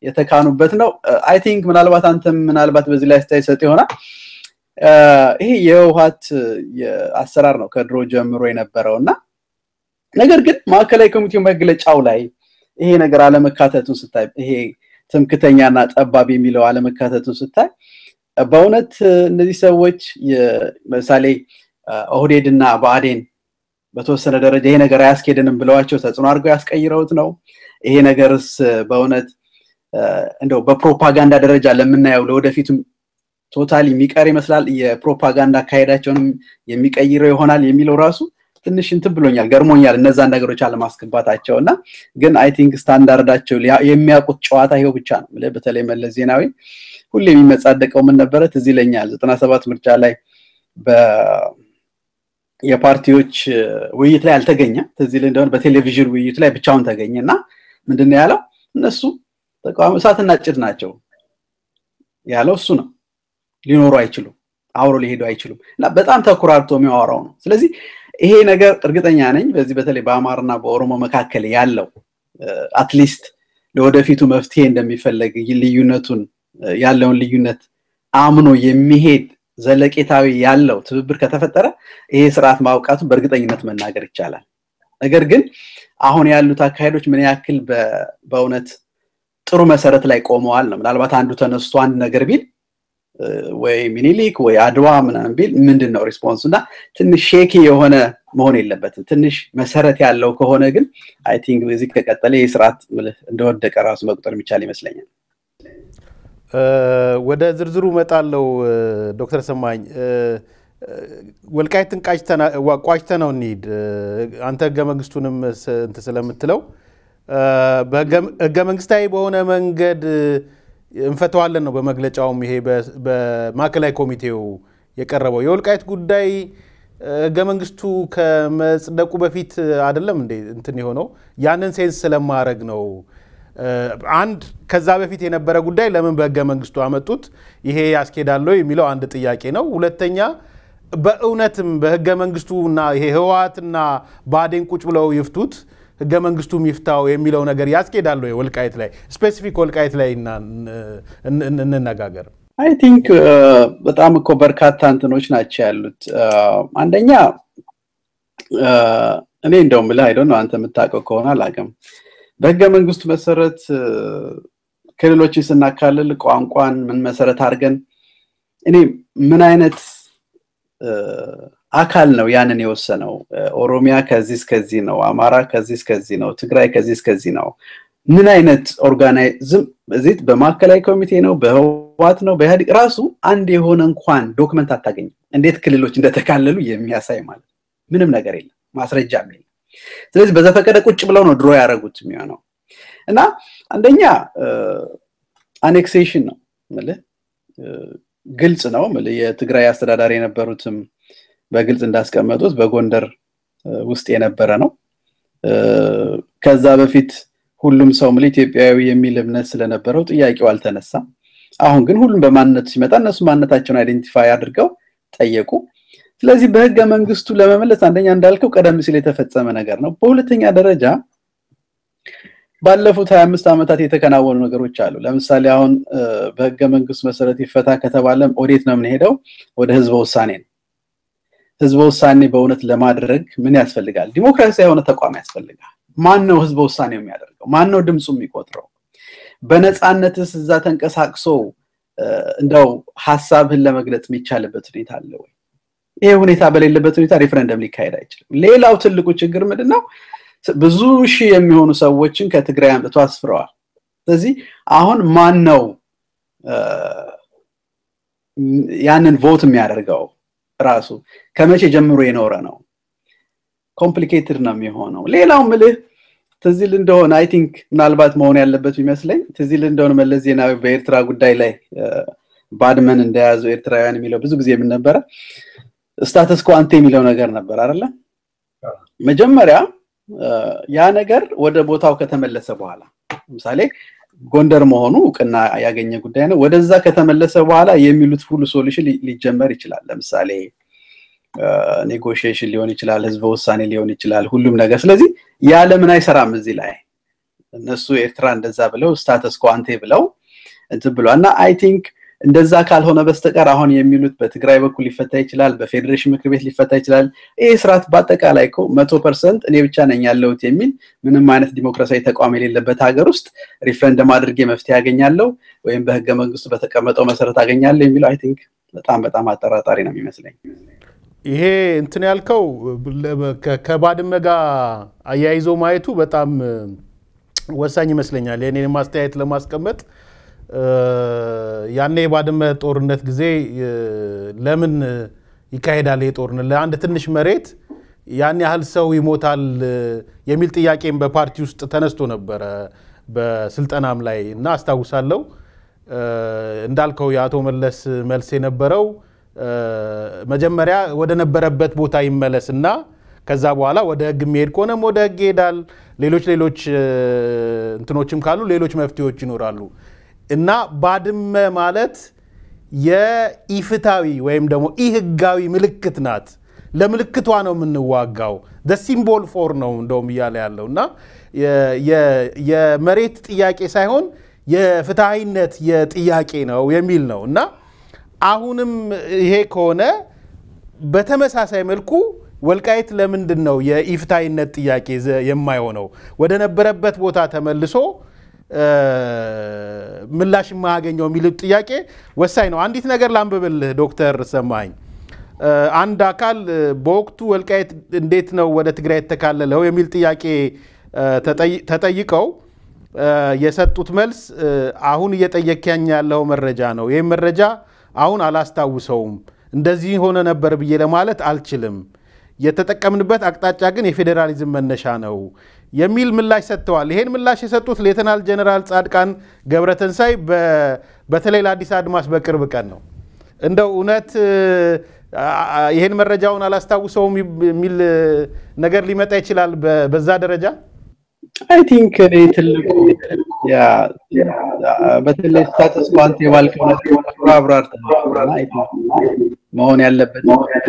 [SPEAKER 2] የተካኑበት ነው። I think ምናልባት አንተም ምናልባት በዚህ ላይ አስተያየት ሰጥ ይሆናል። ይሄ የህወሓት አሰራር ነው ከድሮ ጀምሮ የነበረው። እና ነገር ግን ማዕከላዊ ኮሚቴው መግለጫው ላይ ይሄ ነገር አለመካተቱን ስታይ፣ ይሄ ትምክተኛና ጠባብ የሚለው አለመካተቱን ስታይ፣ በእውነት እነዚህ ሰዎች ለምሳሌ ኦህዴድ እና ብአዴን በተወሰነ ደረጃ ይሄ ነገር አያስኬድንም ብለዋቸው ተጽዕኖ አድርገው ያስቀይረውት ነው? ይሄ ነገርስ በእውነት እንደው በፕሮፓጋንዳ ደረጃ ለምናየው ለወደፊቱም totally የሚቀር ይመስላል፣ የፕሮፓጋንዳ አካሄዳቸውንም የሚቀይረው ይሆናል የሚለው ራሱ ትንሽ እንትን ብሎኛል፣ ገርሞኛል እነዛን ነገሮች አለማስገባታቸው። እና ግን I think standard ኣቸው የሚያውቁት ጨዋታ ይሄው ብቻ ነው። በተለይ መለስ ዜናዊ ሁሌ የሚመጻደቀው ምን ነበረ ትዝ ይለኛል፣ 97 ምርጫ ላይ የፓርቲዎች ውይይት ላይ አልተገኘም። ትዝ ይልህ እንደሆነ በቴሌቪዥን ውይይቱ ላይ ብቻውን ተገኘ። እና ምንድነው ያለው? እነሱ ተቃዋሚ እሳትና ጭድ ናቸው ያለው እሱ ነው። ሊኖሩ አይችሉም፣ አብሮ ሊሄዱ አይችሉም። እና በጣም ተኩራርቶ የሚያወራው ነው። ስለዚህ ይሄ ነገር እርግጠኛ ነኝ በዚህ በተለይ በአማራና በኦሮሞ መካከል ያለው at least ለወደፊቱ መፍትሄ እንደሚፈለግ፣ ልዩነቱን ያለውን ልዩነት አምኖ የሚሄድ ዘለቄታዊ ያለው ትብብር ከተፈጠረ ይሄ ስርዓት ማውቃቱን በእርግጠኝነት መናገር ይቻላል። ነገር ግን አሁን ያሉት አካሄዶች ምን ያክል በእውነት ጥሩ መሰረት ላይ ቆመዋል ነው። ምናልባት አንዱ ተነስቶ አንድ ነገር ቢል፣ ወይ ሚኒሊክ ወይ አድዋ ምናምን ቢል ምንድን ነው response? እና ትንሽ shaky የሆነ መሆን የለበትም። ትንሽ መሰረት ያለው ከሆነ ግን I think በዚህ ከቀጠለ ይህ ስርዓት እንደወደቀ ራሱ መቁጠር የሚቻል ይመስለኛል።
[SPEAKER 1] ወደ ዝርዝሩ እመጣለሁ። ዶክተር ሰማኝ፣ ወልቃይትን ቋጭተነው እንሂድ። አንተ ህገ መንግስቱንም እንትን ስለምትለው ህገ መንግስታዊ በሆነ መንገድ እንፈተዋለን ነው በመግለጫውም ይሄ በማዕከላዊ ኮሚቴው የቀረበው። የወልቃይት ጉዳይ ህገ መንግስቱ ከመጽደቁ በፊት አይደለም እንዴ እንትን የሆነው? ያንን sense ስለማድረግ ነው። አንድ ከዛ በፊት የነበረ ጉዳይ ለምን በህገ መንግስቱ አመጡት? ይሄ ያስኬዳል የሚለው አንድ ጥያቄ ነው። ሁለተኛ በእውነትም በህገ መንግስቱ እና ይሄ ህወሓትና ብአዴን ቁጭ ብለው ይፍቱት፣ ህገ መንግስቱ ይፍታው የሚለው ነገር ያስኬዳል ወይ? ወልቃይት ላይ specific ወልቃይት ላይ እንነጋገር።
[SPEAKER 2] I think በጣም እኮ በርካታ እንትኖች ናቸው ያሉት። አንደኛ እኔ እንደውም ብለህ I don't know፣ አንተ የምታውቀው ከሆነ አላውቅም። በህገ መንግስቱ መሰረት ክልሎችን ስናካልል ቋንቋን ምን መሰረት አድርገን፣ እኔ ምን አይነት አካል ነው ያንን የወሰነው? ኦሮሚያ ከዚህ እስከዚህ ነው፣ አማራ ከዚህ እስከዚህ ነው፣ ትግራይ ከዚህ እስከዚህ ነው። ምን አይነት organism እዚህ በማዕከላዊ ኮሚቴ ነው፣ በህወሓት ነው፣ በኢህአዴግ ራሱ አንድ የሆነ እንኳን document አታገኝም። እንዴት ክልሎች እንደተካለሉ የሚያሳይ ማለት ምንም ነገር የለም፣ ማስረጃም የለም። ስለዚህ በዘፈቀደ ቁጭ ብለው ነው ድሮ ያደረጉት የሚሆነው። እና አንደኛ annexation ነው የምልህ፣ ግልጽ ነው። የትግራይ አስተዳዳሪ የነበሩትም በግልጽ እንዳስቀመጡት በጎንደር ውስጥ የነበረ ነው። ከዛ በፊት ሁሉም ሰው ምል ኢትዮጵያዊ የሚል እምነት ስለነበረው ጥያቄው አልተነሳም። አሁን ግን ሁሉም በማንነቱ ሲመጣ እነሱ ማንነታቸውን identify አድርገው ጠየቁ። ስለዚህ በህገ መንግስቱ ለመመለስ አንደኛ እንዳልከው ቀደም ሲል የተፈጸመ ነገር ነው። በሁለተኛ ደረጃ ባለፉት 25 ዓመታት የተከናወኑ ነገሮች አሉ። ለምሳሌ አሁን በህገ መንግስቱ መሰረት ይፈታ ከተባለ ወዴት ነው የምንሄደው? ወደ ህዝበ ውሳኔ ነው። ህዝበ ውሳኔ በእውነት ለማድረግ ምን ያስፈልጋል? ዲሞክራሲያዊ የሆነ ተቋም ያስፈልጋል። ማን ነው ህዝበ ውሳኔው የሚያደርገው? ማን ነው ድምፁ የሚቆጥረው? በነፃነትስ እዛ ተንቀሳቅሶ እንደው ሀሳብህን ለመግለጽ የሚቻልበት ሁኔታ አለ ወይ? ይሄ ሁኔታ በሌለበት ሁኔታ ሪፍረንደም ሊካሄድ አይችልም። ሌላው ትልቁ ችግር ምንድነው? ብዙ ሺህ የሚሆኑ ሰዎችን ከትግራይ አምጥቶ አስፍረዋል። ስለዚህ አሁን ማን ነው ያንን vote የሚያደርገው? ራሱ ከመቼ ጀምሮ የኖረ ነው? Complicated ነው የሚሆነው። ሌላው ምልህ ትዝ ይል እንደሆነ I think ምናልባት መሆን ያለበት ይመስለኝ፣ ትዝ ይል እንደሆነ መለስ ዜናዊ በኤርትራ ጉዳይ ላይ ባድመን እንደያዙ ኤርትራውያን የሚለው ብዙ ጊዜ ምን ነበረ? Status quo ante የሚለው ነገር ነበር አይደለ? መጀመሪያ ያ ነገር ወደ ቦታው ከተመለሰ በኋላ፣ ለምሳሌ ጎንደር መሆኑ እውቅና ያገኘ ጉዳይ ነው። ወደዛ ከተመለሰ በኋላ የሚሉት ሁሉ solution ሊጀመር ይችላል። ለምሳሌ negotiation ሊሆን ይችላል፣ ህዝበ ውሳኔ ሊሆን ይችላል፣ ሁሉም ነገር። ስለዚህ ያ ለምን አይሰራም እዚህ ላይ? እነሱ ኤርትራ እንደዛ ብለው status quo ante ብለው እንትን ብሏል። እና I think እንደዛ ካልሆነ በስተቀር አሁን የሚሉት በትግራይ በኩል ሊፈታ ይችላል፣ በፌዴሬሽን ምክር ቤት ሊፈታ ይችላል። ይህ ስርዓት በአጠቃላይ እኮ 100% እኔ ብቻ ነኝ ያለሁት የሚል፣ ምንም አይነት ዲሞክራሲያዊ ተቋም የሌለበት ሀገር ውስጥ ሪፍረንደም አድርጌ መፍትሄ ያገኛለሁ ወይም በህገ መንግስቱ በተቀመጠው መሰረት አገኛለሁ የሚለው I think በጣም በጣም አጠራጣሪ ነው የሚመስለኝ።
[SPEAKER 1] ይሄ እንትን ያልከው ከባድመ ጋር አያይዞ ማየቱ በጣም ወሳኝ ይመስለኛል። የኔን ማስተያየት ለማስቀመጥ፣ ያኔ የባድመ ጦርነት ጊዜ ለምን ይካሄዳል ይሄ ጦርነት፣ ለአንድ ትንሽ መሬት ያን ያህል ሰው ይሞታል የሚል ጥያቄም በፓርቲ ውስጥ ተነስቶ ነበረ በስልጠናም ላይ። እና አስታውሳለሁ እንዳልከው የአቶ መለስ መልስ የነበረው መጀመሪያ ወደ ነበረበት ቦታ ይመለስ እና ከዛ በኋላ ወደ ህግ የሚሄድ ከሆነም ወደ ህግ ይሄዳል። ሌሎች ሌሎች እንትኖችም ካሉ ሌሎች መፍትሄዎች ይኖራሉ። እና ባድመ ማለት የኢፍትሃዊ ወይም ደግሞ ኢህጋዊ ምልክት ናት። ለምልክቷ ነው የምንዋጋው። Symbol for ነው እንደውም እያለ ያለው። እና የመሬት ጥያቄ ሳይሆን የፍትሐዊነት የጥያቄ ነው የሚል ነው። እና አሁንም ይሄ ከሆነ በተመሳሳይ መልኩ ወልቃይት ለምንድን ነው የኢፍትሐዊነት ጥያቄ የማይሆነው? ወደ ነበረበት ቦታ ተመልሶ ምላሽ የማያገኘው የሚሉት ጥያቄ ወሳኝ ነው። አንዲት ነገር ላንብብልህ ዶክተር ሰማኸኝ። አንድ አካል በወቅቱ ወልቃይት እንዴት ነው ወደ ትግራይ የተካለለው የሚል ጥያቄ ተጠይቀው የሰጡት መልስ አሁን እየጠየከኝ ያለው መረጃ ነው። ይህም መረጃ አሁን አላስታውሰውም። እንደዚህ ሆነ ነበር ብዬ ለማለት አልችልም። የተጠቀምንበት አቅጣጫ ግን የፌዴራሊዝም መነሻ ነው የሚል ምላሽ ሰጥተዋል። ይሄን ምላሽ የሰጡት ሌተናል ጀነራል ጻድቃን ገብረተንሳይ በተለይ ለአዲስ አድማስ በቅርብ ቀን ነው። እንደው እውነት ይሄን መረጃውን አላስታውሰውም የሚል ነገር ሊመጣ ይችላል በዛ ደረጃ?
[SPEAKER 2] I think እኔ ትልቁ ያ በተለይ status quo ante ባልከው ነገር አብራርተሃል። መሆን ያለበት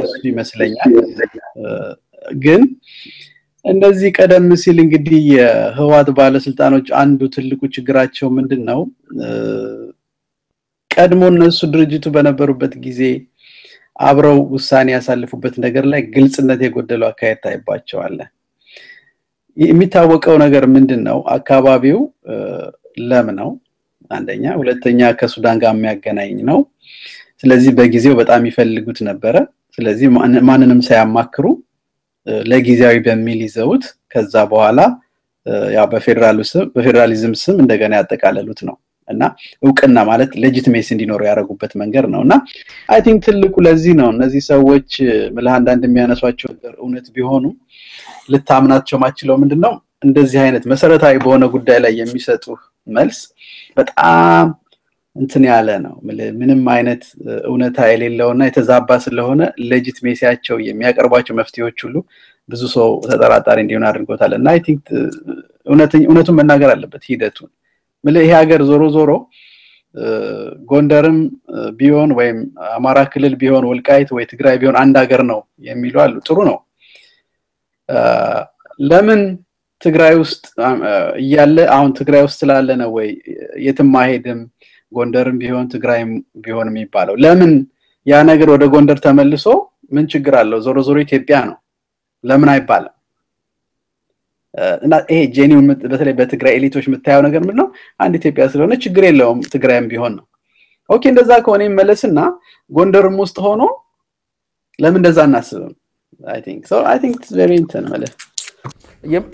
[SPEAKER 2] እሱ ይመስለኛል። ግን እንደዚህ ቀደም ሲል እንግዲህ የህወሓት ባለስልጣኖች አንዱ ትልቁ ችግራቸው ምንድን ነው? ቀድሞ እነሱ ድርጅቱ በነበሩበት ጊዜ አብረው ውሳኔ ያሳልፉበት ነገር ላይ ግልጽነት የጎደለው አካሄድ ታይባቸዋል። የሚታወቀው ነገር ምንድን ነው? አካባቢው ለም ነው አንደኛ፣ ሁለተኛ ከሱዳን ጋር የሚያገናኝ ነው። ስለዚህ በጊዜው በጣም ይፈልጉት ነበረ። ስለዚህ ማንንም ሳያማክሩ ለጊዜያዊ በሚል ይዘውት ከዛ በኋላ ያው በፌዴራሉ ስም፣ በፌዴራሊዝም ስም እንደገና ያጠቃለሉት ነው። እና እውቅና ማለት legitimacy እንዲኖረው ያደረጉበት መንገድ ነው። እና I think ትልቁ ለዚህ ነው እነዚህ ሰዎች ምልህ አንዳንድ የሚያነሷቸው ነገር እውነት ቢሆኑ ልታምናቸው ማችለው ምንድነው፣ እንደዚህ አይነት መሰረታዊ በሆነ ጉዳይ ላይ የሚሰጡ መልስ በጣም እንትን ያለ ነው፣ ምንም አይነት እውነታ የሌለውና የተዛባ ስለሆነ legitimacy ያቸው፣ የሚያቀርቧቸው መፍትሄዎች ሁሉ ብዙ ሰው ተጠራጣሪ እንዲሆን አድርጎታል። እና I think እውነቱን መናገር አለበት ሂደቱን። ይሄ ሀገር ዞሮ ዞሮ ጎንደርም ቢሆን ወይም አማራ ክልል ቢሆን፣ ወልቃይት ወይ ትግራይ ቢሆን አንድ ሀገር ነው የሚሉ አሉ። ጥሩ ነው። ለምን ትግራይ ውስጥ እያለ፣ አሁን ትግራይ ውስጥ ስላለ ነው ወይ የትም አይሄድም ጎንደርም ቢሆን ትግራይም ቢሆን የሚባለው? ለምን ያ ነገር ወደ ጎንደር ተመልሶ ምን ችግር አለው? ዞሮ ዞሮ ኢትዮጵያ ነው። ለምን አይባልም? እና ይሄ genuine በተለይ በትግራይ elite ኦች የምታየው ነገር ምንድነው? አንድ ኢትዮጵያ ስለሆነ ችግር የለውም ትግራይም ቢሆን ነው። Okay፣ እንደዛ ከሆነ ይመለስና ጎንደርም ውስጥ ሆኖ ለምን እንደዛ አናስብም? I think so I think it's very እንትን ማለት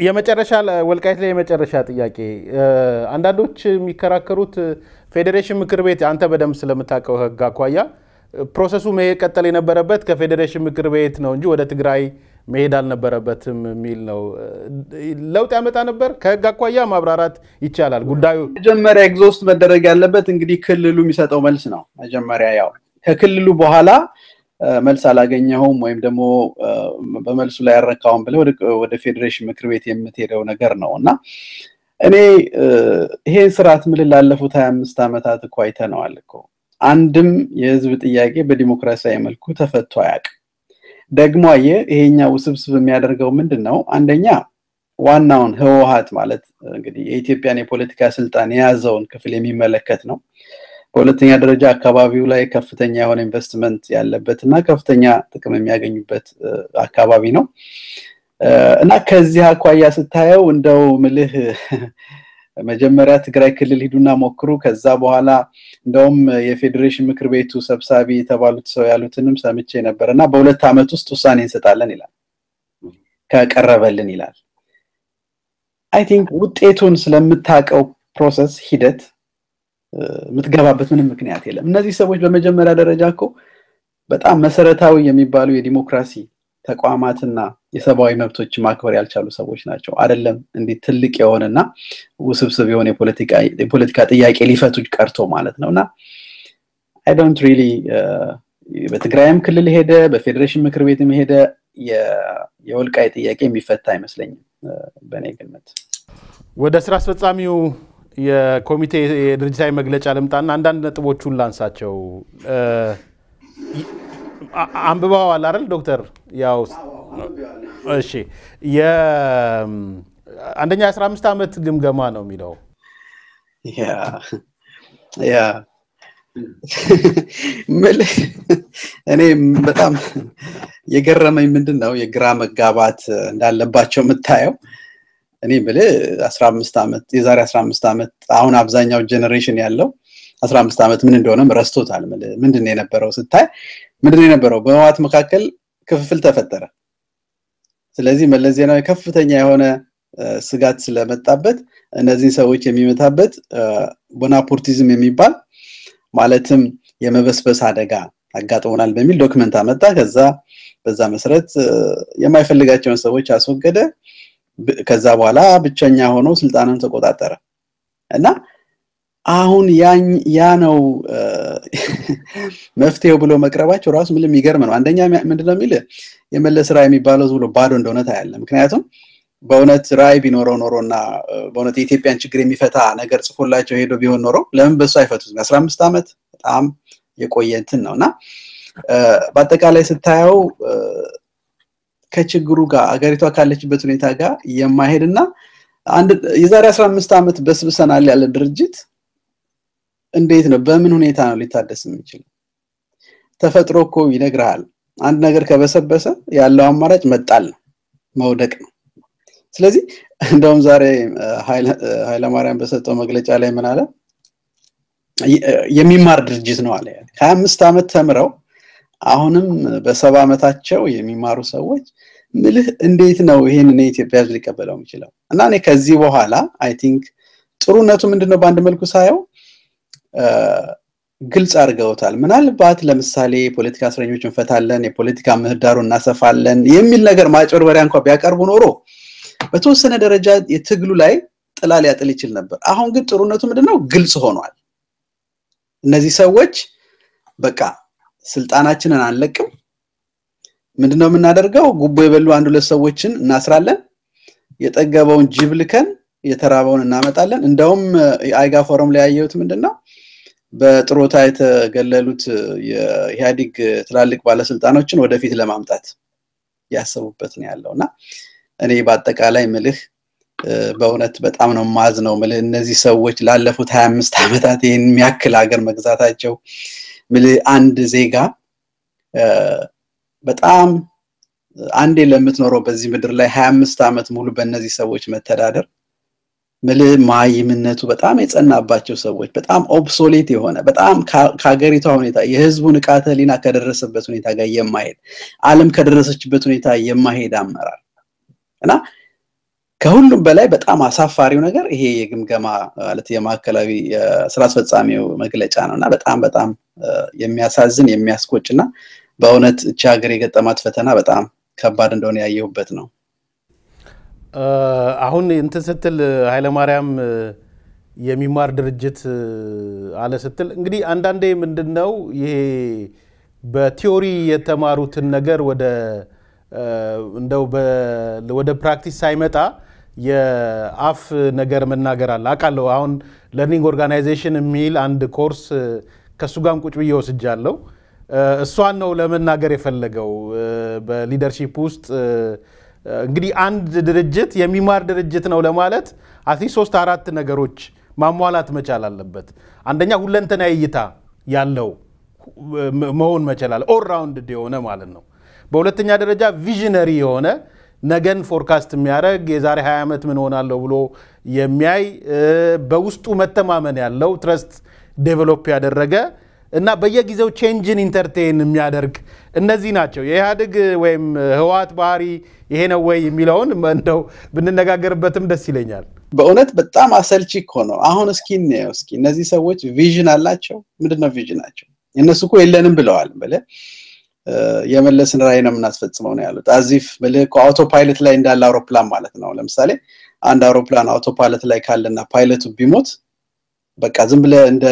[SPEAKER 1] የመጨረሻ፣ ወልቃይት ላይ የመጨረሻ ጥያቄ። አንዳንዶች የሚከራከሩት ፌዴሬሽን ምክር ቤት፣ አንተ በደንብ ስለምታውቀው ህግ አኳያ process ኡ መቀጠል የነበረበት ከፌዴሬሽን ምክር ቤት ነው እንጂ ወደ ትግራይ መሄድ አልነበረበትም የሚል ነው። ለውጥ ያመጣ ነበር? ከህግ አኳያ ማብራራት ይቻላል ጉዳዩ።
[SPEAKER 2] መጀመሪያ exhaust መደረግ ያለበት እንግዲህ ክልሉ የሚሰጠው መልስ ነው። መጀመሪያ ያው ከክልሉ በኋላ መልስ አላገኘሁም ወይም ደግሞ በመልሱ ላይ ያረካውን ብለህ ወደ ፌዴሬሽን ምክር ቤት የምትሄደው ነገር ነው። እና እኔ ይሄን ስርዓት ምን ላለፉት 25 ዓመታት እኮ አይተነዋል እኮ፣ አንድም የህዝብ ጥያቄ በዲሞክራሲያዊ መልኩ ተፈቶ አያውቅም። ደግሞ አየህ፣ ይሄኛው ውስብስብ የሚያደርገው ምንድን ነው? አንደኛ ዋናውን ህወሓት ማለት እንግዲህ የኢትዮጵያን የፖለቲካ ስልጣን የያዘውን ክፍል የሚመለከት ነው። በሁለተኛ ደረጃ አካባቢው ላይ ከፍተኛ የሆነ ኢንቨስትመንት ያለበት እና ከፍተኛ ጥቅም የሚያገኙበት አካባቢ ነው። እና ከዚህ አኳያ ስታየው እንደው ምልህ መጀመሪያ ትግራይ ክልል ሂዱና ሞክሩ፣ ከዛ በኋላ እንደውም የፌዴሬሽን ምክር ቤቱ ሰብሳቢ የተባሉት ሰው ያሉትንም ሰምቼ ነበር፣ እና በ2 ዓመት ውስጥ ውሳኔ እንሰጣለን ይላል ከቀረበልን ይላል። I think ውጤቱን ስለምታውቀው process ሂደት የምትገባበት ምንም ምክንያት የለም። እነዚህ ሰዎች በመጀመሪያ ደረጃ እኮ በጣም መሰረታዊ የሚባሉ የዲሞክራሲ ተቋማትና የሰብአዊ መብቶች ማክበር ያልቻሉ ሰዎች ናቸው። አይደለም እንዲህ ትልቅ የሆነና ውስብስብ የሆነ የፖለቲካ ጥያቄ ሊፈቱ ቀርቶ ማለት ነው። እና I don't really በትግራይም ክልል ሄደ በፌዴሬሽን ምክር ቤትም ሄደ የወልቃይት ጥያቄ የሚፈታ አይመስለኝም በእኔ ግምት።
[SPEAKER 1] ወደ ስራ አስፈጻሚው የኮሚቴ የድርጅታዊ መግለጫ ልምጣና አንዳንድ ነጥቦቹን ላንሳቸው። አንብበዋል አይደል ዶክተር? ያው እሺ፣ አንደኛ 15 ዓመት ግምገማ ነው የሚለው።
[SPEAKER 2] Yeah፣ እኔ በጣም የገረመኝ ምንድን ነው የግራ መጋባት እንዳለባቸው የምታየው። እኔ ብልህ 15 ዓመት፣ የዛሬ 15 ዓመት፣ አሁን አብዛኛው generation ያለው 15 ዓመት ምን እንደሆነም ረስቶታል። ምንድን ነው የነበረው ስታይ፣ ምንድን ነው የነበረው? በህወሓት መካከል ክፍፍል ተፈጠረ። ስለዚህ መለስ ዜናዊ ከፍተኛ የሆነ ስጋት ስለመጣበት እነዚህን ሰዎች የሚመታበት ቦናፖርቲዝም የሚባል፣ ማለትም የመበስበስ አደጋ አጋጥሞናል በሚል document አመጣ። ከዛ በዛ መሰረት የማይፈልጋቸውን ሰዎች አስወገደ። ከዛ በኋላ ብቸኛ ሆኖ ስልጣንን ተቆጣጠረ። እና አሁን ያ ነው መፍትሄው ብሎ መቅረባቸው ራሱ ምንም የሚገርም ነው። አንደኛ ምንድነው የሚል፣ የመለስ ራዕይ የሚባለው ዝም ብሎ ባዶ እንደሆነ ታያለህ። ምክንያቱም በእውነት ራዕይ ቢኖረው ኖሮ እና በእውነት የኢትዮጵያን ችግር የሚፈታ ነገር ጽፎላቸው ሄዶ ቢሆን ኖሮ ለምን በሱ አይፈቱትም? 15 ዓመት በጣም የቆየ እንትን ነው። እና በአጠቃላይ ስታየው ከችግሩ ጋር፣ አገሪቷ ካለችበት ሁኔታ ጋር የማይሄድ እና አንድ የዛሬ 15 ዓመት በስብሰናል ያለ ድርጅት እንዴት ነው፣ በምን ሁኔታ ነው ሊታደስ የሚችለው? ተፈጥሮ እኮ ይነግርሃል። አንድ ነገር ከበሰበሰ ያለው አማራጭ መጣል ነው፣ መውደቅ ነው። ስለዚህ እንደውም ዛሬ ኃይለማርያም በሰጠው መግለጫ ላይ ምን አለ? የሚማር ድርጅት ነው አለ። 25 ዓመት ተምረው አሁንም በ70 ዓመታቸው የሚማሩ ሰዎች ምልህ እንዴት ነው ይሄንን የኢትዮጵያ ሕዝብ ሊቀበለው የሚችለው? እና እኔ ከዚህ በኋላ I think ጥሩነቱ ምንድነው፣ በአንድ መልኩ ሳየው ግልጽ አድርገውታል። ምናልባት ለምሳሌ የፖለቲካ እስረኞች እንፈታለን፣ የፖለቲካ ምህዳሩን እናሰፋለን የሚል ነገር ማጭበርበሪያ እንኳን ቢያቀርቡ ኖሮ በተወሰነ ደረጃ የትግሉ ላይ ጥላ ሊያጥል ይችል ነበር። አሁን ግን ጥሩነቱ ምንድነው? ግልጽ ሆኗል። እነዚህ ሰዎች በቃ ስልጣናችንን አንለቅም። ምንድነው የምናደርገው? ጉቦ የበሉ አንድ ሁለት ሰዎችን እናስራለን። የጠገበውን ጅብ ልከን የተራበውን እናመጣለን። እንደውም የአይጋ ፎረም ላይ ያየሁት ምንድነው፣ በጥሮታ የተገለሉት የኢህአዴግ ትላልቅ ባለስልጣኖችን ወደፊት ለማምጣት ያሰቡበት ነው ያለው። እና እኔ በአጠቃላይ ምልህ በእውነት በጣም ነው ማዝ ነው ምልህ፣ እነዚህ ሰዎች ላለፉት 25 ዓመታት ይህን የሚያክል ሀገር መግዛታቸው፣ ምልህ አንድ ዜጋ በጣም አንዴ ለምትኖረው በዚህ ምድር ላይ 25 ዓመት ሙሉ በእነዚህ ሰዎች መተዳደር፣ ምልህ ማይምነቱ በጣም የጸናባቸው ሰዎች፣ በጣም obsolete የሆነ፣ በጣም ከሀገሪቷ ሁኔታ፣ የህዝቡ ንቃተ ህሊና ከደረሰበት ሁኔታ ጋር የማይሄድ፣ ዓለም ከደረሰችበት ሁኔታ የማይሄድ አመራር። እና ከሁሉም በላይ በጣም አሳፋሪው ነገር ይሄ የግምገማ ማለት የማዕከላዊ ስራ አስፈጻሚው መግለጫ ነው። እና በጣም በጣም የሚያሳዝን፣ የሚያስቆጭ እና በእውነት እቺ ሀገር የገጠማት ፈተና በጣም ከባድ እንደሆነ ያየሁበት ነው።
[SPEAKER 1] አሁን እንትን ስትል ኃይለማርያም የሚማር ድርጅት አለ ስትል፣ እንግዲህ አንዳንዴ ምንድን ነው ይሄ በ theory የተማሩትን ነገር ወደ እንደው ወደ practice ሳይመጣ የአፍ ነገር መናገር አለ፣ አውቃለሁ። አሁን learning organization የሚል አንድ ኮርስ ከእሱ ጋርም ቁጭ ብዬ ወስጃለሁ። እሷን ነው ለመናገር የፈለገው። በ leadership ውስጥ እንግዲህ አንድ ድርጅት የሚማር ድርጅት ነው ለማለት at least ሶስት አራት ነገሮች ማሟላት መቻል አለበት። አንደኛ ሁለንተናዊ እይታ ያለው መሆን መቻል አለ፣ all round የሆነ ማለት ነው። በሁለተኛ ደረጃ visionary የሆነ፣ ነገን forecast የሚያደርግ፣ የዛሬ 20 ዓመት ምን ሆናለሁ ብሎ የሚያይ፣ በውስጡ መተማመን ያለው፣ trust develop ያደረገ እና በየጊዜው change ን entertain የሚያደርግ፣ እነዚህ ናቸው። የኢህአዴግ ወይም ህወሓት ባህሪ ይሄ ነው ወይ የሚለውን እንደው ብንነጋገርበትም ደስ ይለኛል።
[SPEAKER 2] በእውነት በጣም አሰልቺ እኮ ነው። አሁን እስኪ እንየው እስኪ፣ እነዚህ ሰዎች vision አላቸው? ምንድን ነው vision ኣቸው? እነሱ እኮ የለንም ብለዋል። በለ የመለስን ራዕይ ነው የምናስፈጽመው ነው ያሉት። As if auto pilot ላይ እንዳለ አውሮፕላን ማለት ነው። ለምሳሌ አንድ አውሮፕላን auto pilot ላይ ካለና ፓይለቱ ቢሞት በቃ ዝም ብለህ እንደ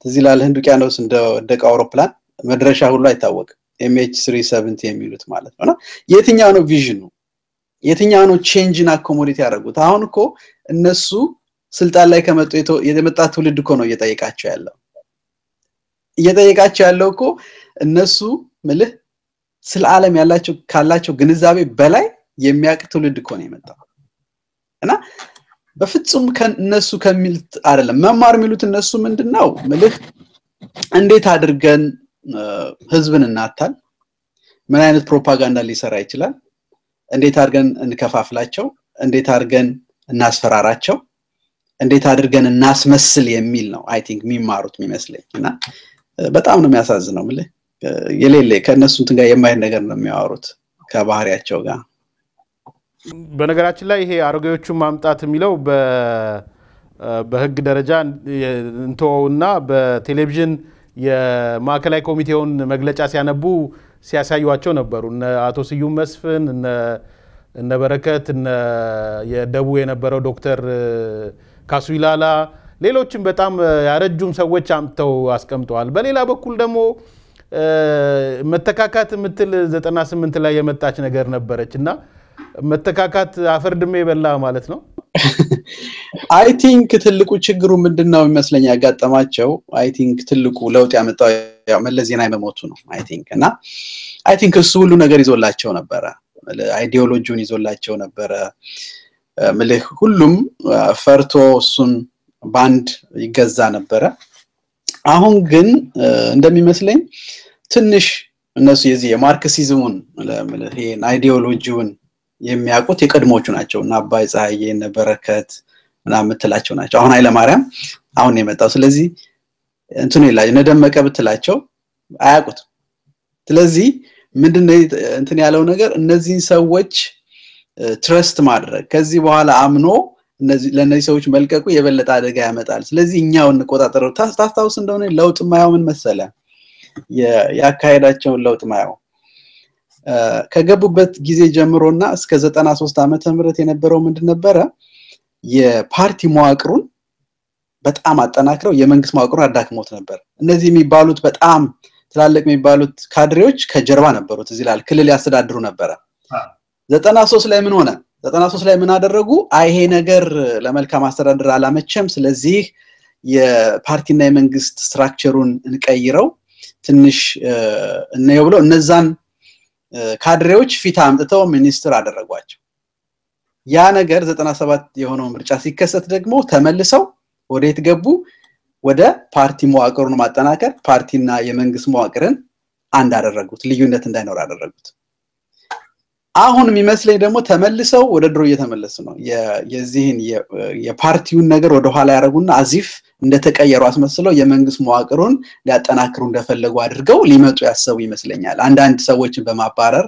[SPEAKER 2] ትዝ ይላል ህንድ ውቅያኖስ እንደወደቀ አውሮፕላን መድረሻ ሁሉ አይታወቅም። MH 370 የሚሉት ማለት ነው። እና የትኛው ነው vision ኑ? የትኛው ነው change ን accommodate ያደረጉት? አሁን እኮ እነሱ ስልጣን ላይ ከመጡ የመጣ ትውልድ እኮ ነው እየጠየቃቸው ያለው እኮ። እነሱ ምልህ ስለ ዓለም ያላቸው ካላቸው ግንዛቤ በላይ የሚያውቅ ትውልድ እኮ ነው የመጣው። እና በፍጹም ከእነሱ ከሚሉት አይደለም መማር የሚሉት። እነሱ ምንድን ነው ምልህ እንዴት አድርገን ህዝብን እናታል፣ ምን አይነት ፕሮፓጋንዳ ሊሰራ ይችላል፣ እንዴት አድርገን እንከፋፍላቸው፣ እንዴት አድርገን እናስፈራራቸው፣ እንዴት አድርገን እናስመስል የሚል ነው I think የሚማሩት የሚመስለኝ። እና በጣም ነው የሚያሳዝነው። ምልህ የሌለ ከእነሱ እንትን ጋር የማይሄድ ነገር ነው የሚያወሩት ከባህሪያቸው ጋር።
[SPEAKER 1] በነገራችን ላይ ይሄ አሮጌዎቹን ማምጣት የሚለው በህግ ደረጃ እንተወውና በቴሌቪዥን የማዕከላዊ ኮሚቴውን መግለጫ ሲያነቡ ሲያሳዩቸው ነበሩ። እነ አቶ ስዩም መስፍን፣ እነ በረከት፣ እነ የደቡብ የነበረው ዶክተር ካሱ ይላላ፣ ሌሎችም በጣም ያረጁም ሰዎች አምጥተው አስቀምጠዋል። በሌላ በኩል ደግሞ መተካካት የምትል 98 ላይ የመጣች ነገር ነበረች እና መተካካት አፈር ድሜ በላ ማለት ነው።
[SPEAKER 2] I think ትልቁ ችግሩ ምንድን ነው ይመስለኝ ያጋጠማቸው፣ I think ትልቁ ለውጥ ያመጣው ያው መለስ ዜናዊ መሞቱ ነው I think። እና I think እሱ ሁሉ ነገር ይዞላቸው ነበረ፣ ideology ውን ይዞላቸው ነበረ። ምልህ ሁሉም ፈርቶ እሱን ባንድ ይገዛ ነበረ። አሁን ግን እንደሚመስለኝ ትንሽ እነሱ የዚህ የማርክሲዝሙን ይሄን ideology ውን የሚያውቁት የቀድሞቹ ናቸው፣ እና አባይ ፀሐዬ፣ እነ በረከት ምናምን የምትላቸው ናቸው። አሁን ኃይለማርያም አሁን የመጣው፣ ስለዚህ እንትኑ ይላ እነ ደመቀ ብትላቸው አያውቁትም። ስለዚህ ምንድነው እንትን ያለው ነገር፣ እነዚህን ሰዎች trust ማድረግ፣ ከዚህ በኋላ አምኖ ለእነዚህ ሰዎች መልቀቁ የበለጠ አደጋ ያመጣል። ስለዚህ እኛው እንቆጣጠረው። ታስታውስ እንደሆነ ለውጥ ማየው ምን መሰለ፣ ያካሄዳቸውን ለውጥ ማየው ከገቡበት ጊዜ ጀምሮና እስከ 93 ዓመተ ምህረት የነበረው ምንድን ነበረ? የፓርቲ መዋቅሩን በጣም አጠናክረው የመንግስት መዋቅሩን አዳክሞት ነበር። እነዚህ የሚባሉት በጣም ትላልቅ የሚባሉት ካድሬዎች ከጀርባ ነበሩት። እዚህ ላይ ክልል ያስተዳድሩ ነበረ። 93 ላይ ምን ሆነ? 93 ላይ ምን አደረጉ? አይ ይሄ ነገር ለመልካም አስተዳደር አላመቸም፣ ስለዚህ የፓርቲና የመንግስት structure ኡን እንቀይረው፣ ትንሽ እንየው ብለው እነዛን ካድሬዎች ፊት አምጥተው ሚኒስትር አደረጓቸው። ያ ነገር 97 የሆነው ምርጫ ሲከሰት ደግሞ ተመልሰው ወዴት ገቡ? ወደ ፓርቲ መዋቅሩን ማጠናከር፣ ፓርቲና የመንግስት መዋቅርን አንድ አደረጉት፣ ልዩነት እንዳይኖር አደረጉት። አሁን የሚመስለኝ ደግሞ ተመልሰው ወደ ድሮ እየተመለሱ ነው። የዚህን የፓርቲውን ነገር ወደኋላ ያደረጉና as if እንደተቀየሩ አስመስለው የመንግስት መዋቅሩን ሊያጠናክሩ እንደፈለጉ አድርገው ሊመጡ ያሰቡ ይመስለኛል። አንዳንድ ሰዎችን በማባረር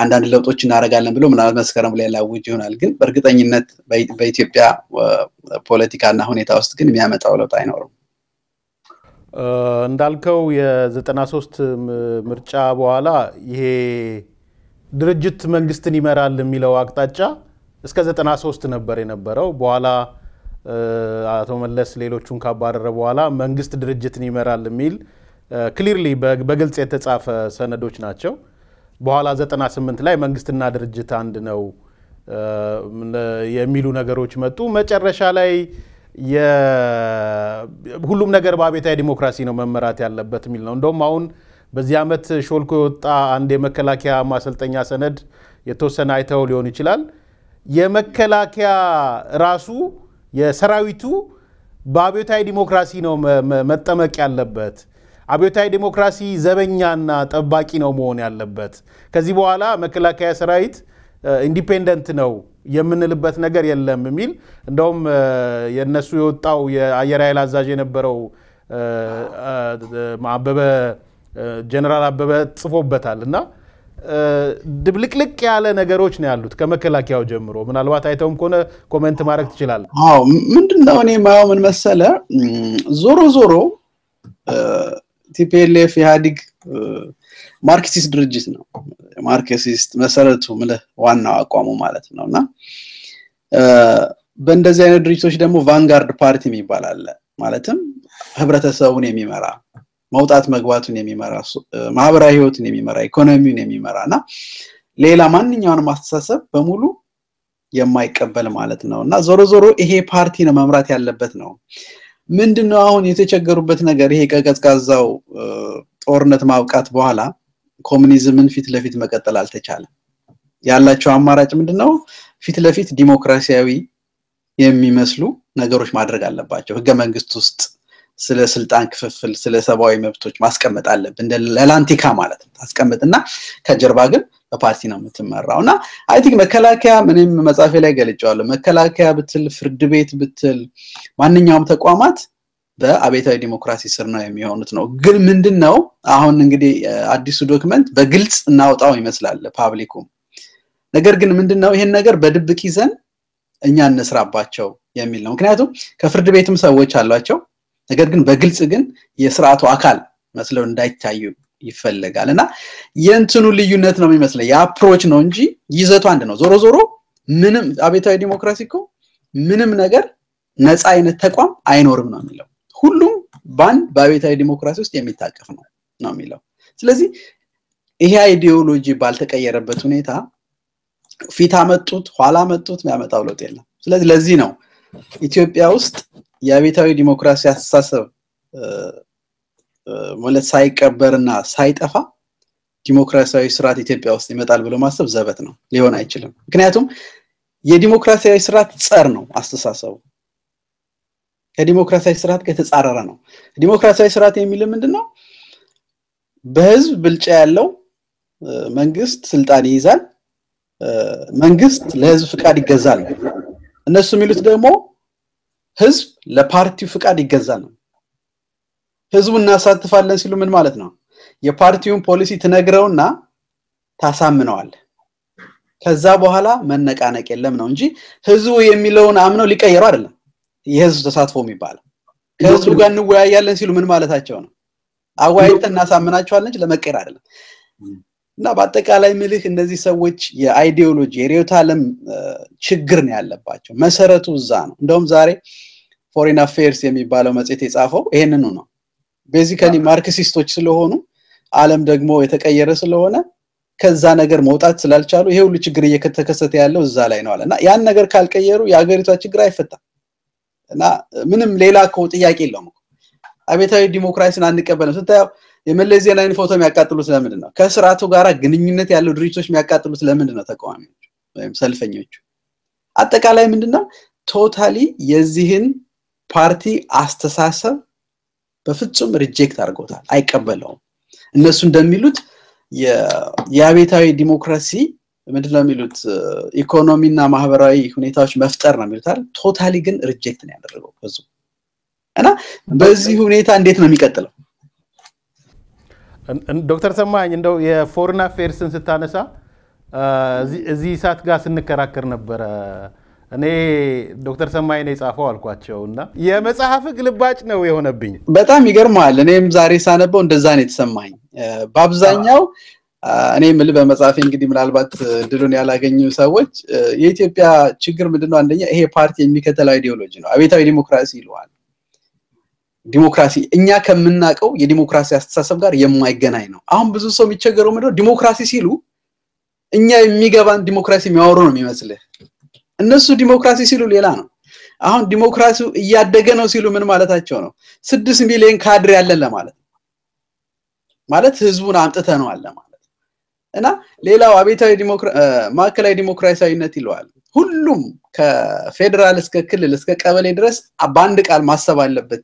[SPEAKER 2] አንዳንድ ለውጦች እናደርጋለን ብሎ ምናልባት መስከረም ላይ ላውጅ ይሆናል። ግን በእርግጠኝነት በኢትዮጵያ ፖለቲካና ሁኔታ ውስጥ ግን የሚያመጣው ለውጥ አይኖርም።
[SPEAKER 1] እንዳልከው የ93 ምርጫ በኋላ ይሄ ድርጅት መንግስትን ይመራል የሚለው አቅጣጫ እስከ 93 ነበር የነበረው። በኋላ አቶ መለስ ሌሎቹን ካባረረ በኋላ መንግስት ድርጅትን ይመራል የሚል clearly በግልጽ የተጻፈ ሰነዶች ናቸው። በኋላ 98 ላይ መንግስትና ድርጅት አንድ ነው የሚሉ ነገሮች መጡ። መጨረሻ ላይ ሁሉም ነገር በአብዮታዊ ዲሞክራሲ ነው መመራት ያለበት የሚል ነው። እንደውም አሁን በዚህ ዓመት ሾልኮ የወጣ አንድ የመከላከያ ማሰልጠኛ ሰነድ የተወሰነ አይተው ሊሆን ይችላል። የመከላከያ ራሱ የሰራዊቱ በአብዮታዊ ዲሞክራሲ ነው መጠመቅ ያለበት። አብዮታዊ ዲሞክራሲ ዘበኛና ጠባቂ ነው መሆን ያለበት። ከዚህ በኋላ መከላከያ ሰራዊት independent ነው የምንልበት ነገር የለም የሚል፣ እንደውም የነሱ የወጣው የአየር ኃይል አዛዥ የነበረው አበበ፣ ጀነራል አበበ ጽፎበታል። እና ድብልቅልቅ ያለ ነገሮች ነው ያሉት ከመከላከያው ጀምሮ። ምናልባት አይተውም ከሆነ comment ማድረግ ትችላለህ።
[SPEAKER 2] አዎ፣ ምንድነው እኔ ማየው ምን መሰለ፣ ዞሮ ዞሮ TPLF ኢህአዲግ ማርክሲስት ድርጅት ነው። ማርክሲስት መሰረቱ ምልህ ዋናው አቋሙ ማለት ነው። እና በእንደዚህ አይነት ድርጅቶች ደግሞ vanguard party የሚባል አለ። ማለትም ህብረተሰቡን የሚመራ፣ መውጣት መግባቱን የሚመራ፣ ማህበራዊ ህይወቱን የሚመራ፣ ኢኮኖሚውን የሚመራ እና ሌላ ማንኛውንም አስተሳሰብ በሙሉ የማይቀበል ማለት ነው። እና ዞሮ ዞሮ ይሄ ፓርቲ ነው መምራት ያለበት ነው። ምንድነው አሁን የተቸገሩበት ነገር? ይሄ ከቀዝቃዛው ጦርነት ማብቃት በኋላ ኮሚኒዝምን ፊት ለፊት መቀጠል አልተቻለም። ያላቸው አማራጭ ምንድነው? ፊት ለፊት ዲሞክራሲያዊ የሚመስሉ ነገሮች ማድረግ አለባቸው። ህገ መንግስት ውስጥ ስለ ስልጣን ክፍፍል፣ ስለ ሰብአዊ መብቶች ማስቀመጥ አለብን። እንደ ለላንቲካ ማለት ነው። ታስቀምጥና ከጀርባ ግን በፓርቲ ነው የምትመራው። እና I think መከላከያ፣ ምንም መጽሐፌ ላይ ገልጬዋለሁ። መከላከያ ብትል፣ ፍርድ ቤት ብትል፣ ማንኛውም ተቋማት በአብዮታዊ ዲሞክራሲ ስር ነው የሚሆኑት ነው። ግን ምንድን ነው አሁን እንግዲህ አዲሱ document በግልጽ እናውጣው ይመስላል public ኩም። ነገር ግን ምንድን ነው፣ ይሄን ነገር በድብቅ ይዘን እኛ እንስራባቸው የሚል ነው። ምክንያቱም ከፍርድ ቤትም ሰዎች አሏቸው። ነገር ግን በግልጽ ግን የስርዓቱ አካል መስለው እንዳይታዩ ይፈለጋል። እና የእንትኑ ልዩነት ነው የሚመስለኝ፣ የ approach ነው እንጂ ይዘቱ አንድ ነው። ዞሮ ዞሮ ምንም አብዮታዊ ዲሞክራሲ እኮ ምንም ነገር ነፃ አይነት ተቋም አይኖርም ነው የሚለው። ሁሉም በአንድ በአብዮታዊ ዲሞክራሲ ውስጥ የሚታቀፍ ነው ነው የሚለው። ስለዚህ ይሄ ideology ባልተቀየረበት ሁኔታ ፊት አመጡት ኋላ አመጡት የሚያመጣው ለውጥ የለም። ስለዚህ ለዚህ ነው ኢትዮጵያ ውስጥ የአብዮታዊ ዲሞክራሲ አስተሳሰብ ማለት ሳይቀበርና ሳይጠፋ ዲሞክራሲያዊ ስርዓት ኢትዮጵያ ውስጥ ይመጣል ብሎ ማሰብ ዘበት ነው፣ ሊሆን አይችልም። ምክንያቱም የዲሞክራሲያዊ ስርዓት ጸር ነው አስተሳሰቡ። ከዲሞክራሲያዊ ስርዓት ጋር የተጻረረ ነው። ዲሞክራሲያዊ ስርዓት የሚል ምንድነው? በህዝብ ብልጫ ያለው መንግስት ስልጣን ይይዛል፣ መንግስት ለህዝብ ፍቃድ ይገዛል። እነሱ የሚሉት ደግሞ ህዝብ ለፓርቲው ፍቃድ ይገዛል ነው። ህዝቡ እናሳትፋለን ሲሉ ምን ማለት ነው? የፓርቲውን ፖሊሲ ትነግረውና ታሳምነዋል። ከዛ በኋላ መነቃነቅ የለም ነው እንጂ ህዝቡ የሚለውን አምነው ሊቀየሩ አይደለም። የህዝብ ተሳትፎ የሚባለው ከህዝቡ ጋር እንወያያለን ሲሉ ምን ማለታቸው ነው? አወያይተን እናሳምናቸዋለን እንጂ ለመቀየር አይደለም። እና በአጠቃላይ ምልህ እነዚህ ሰዎች የ ideology፣ የርዕዮተ ዓለም ችግር ነው ያለባቸው። መሰረቱ እዛ ነው። እንደውም ዛሬ Foreign Affairs የሚባለው መጽሔት የጻፈው ይሄንኑ ነው። Basically ማርክሲስቶች ስለሆኑ፣ ዓለም ደግሞ የተቀየረ ስለሆነ ከዛ ነገር መውጣት ስላልቻሉ ይሄ ሁሉ ችግር እየተከሰተ ያለው እዛ ላይ ነው አለ። እና ያን ነገር ካልቀየሩ የሀገሪቷ ችግር አይፈታም። እና ምንም ሌላ እኮ ጥያቄ የለውም። አብዮታዊ ዲሞክራሲን አንቀበልም ስታየው የመለስ ዜናዊን ፎቶ የሚያቃጥሉት ለምንድን ነው? ከስርዓቱ ጋር ግንኙነት ያለው ድርጅቶች የሚያቃጥሉት ለምንድን ነው? ተቃዋሚዎች ወይም ሰልፈኞቹ አጠቃላይ ምንድን ነው? Totally የዚህን ፓርቲ አስተሳሰብ በፍጹም reject አድርጎታል፣ አይቀበለውም። እነሱ እንደሚሉት የአብዮታዊ ዲሞክራሲ ምንድን ነው የሚሉት? ኢኮኖሚና ማህበራዊ ሁኔታዎች መፍጠር ነው የሚሉታል። Totally ግን reject ነው ያደረገው ህዝቡ። እና በዚህ ሁኔታ እንዴት ነው የሚቀጥለው?
[SPEAKER 1] ዶክተር ሰማኸኝ፣ እንደው የ Foreign Affairs ን ስታነሳ እዚህ ሰዓት ጋር ስንከራከር ነበረ። እኔ ዶክተር ሰማኸኝ ነው የጻፈው አልኳቸው እና የመጽሐፍ ግልባጭ ነው የሆነብኝ።
[SPEAKER 2] በጣም ይገርማል። እኔም ዛሬ ሳነበው እንደዛ ነው የተሰማኝ። በአብዛኛው እኔ የምልህ በመጽሐፌ እንግዲህ ምናልባት እድሉን ያላገኙ ሰዎች የኢትዮጵያ ችግር ምንድነው? አንደኛ ይሄ ፓርቲ የሚከተለው ideology ነው። አብዮታዊ ዲሞክራሲ ይለዋል። ዲሞክራሲ እኛ ከምናውቀው የዲሞክራሲ አስተሳሰብ ጋር የማይገናኝ ነው። አሁን ብዙ ሰው የሚቸገረው ምንድነው? ዲሞክራሲ ሲሉ እኛ የሚገባን ዲሞክራሲ የሚያወሩ ነው የሚመስልህ። እነሱ ዲሞክራሲ ሲሉ ሌላ ነው። አሁን ዲሞክራሲው እያደገ ነው ሲሉ ምን ማለታቸው ነው? 6 ሚሊዮን ካድሬ ያለን ለማለት ነው። ማለት ህዝቡን አምጥተነዋል ለማለት። እና ሌላው አብዮታዊ ማዕከላዊ ዲሞክራሲያዊነት ይለዋል። ሁሉም ከፌዴራል እስከ ክልል እስከ ቀበሌ ድረስ በአንድ ቃል ማሰብ አለበት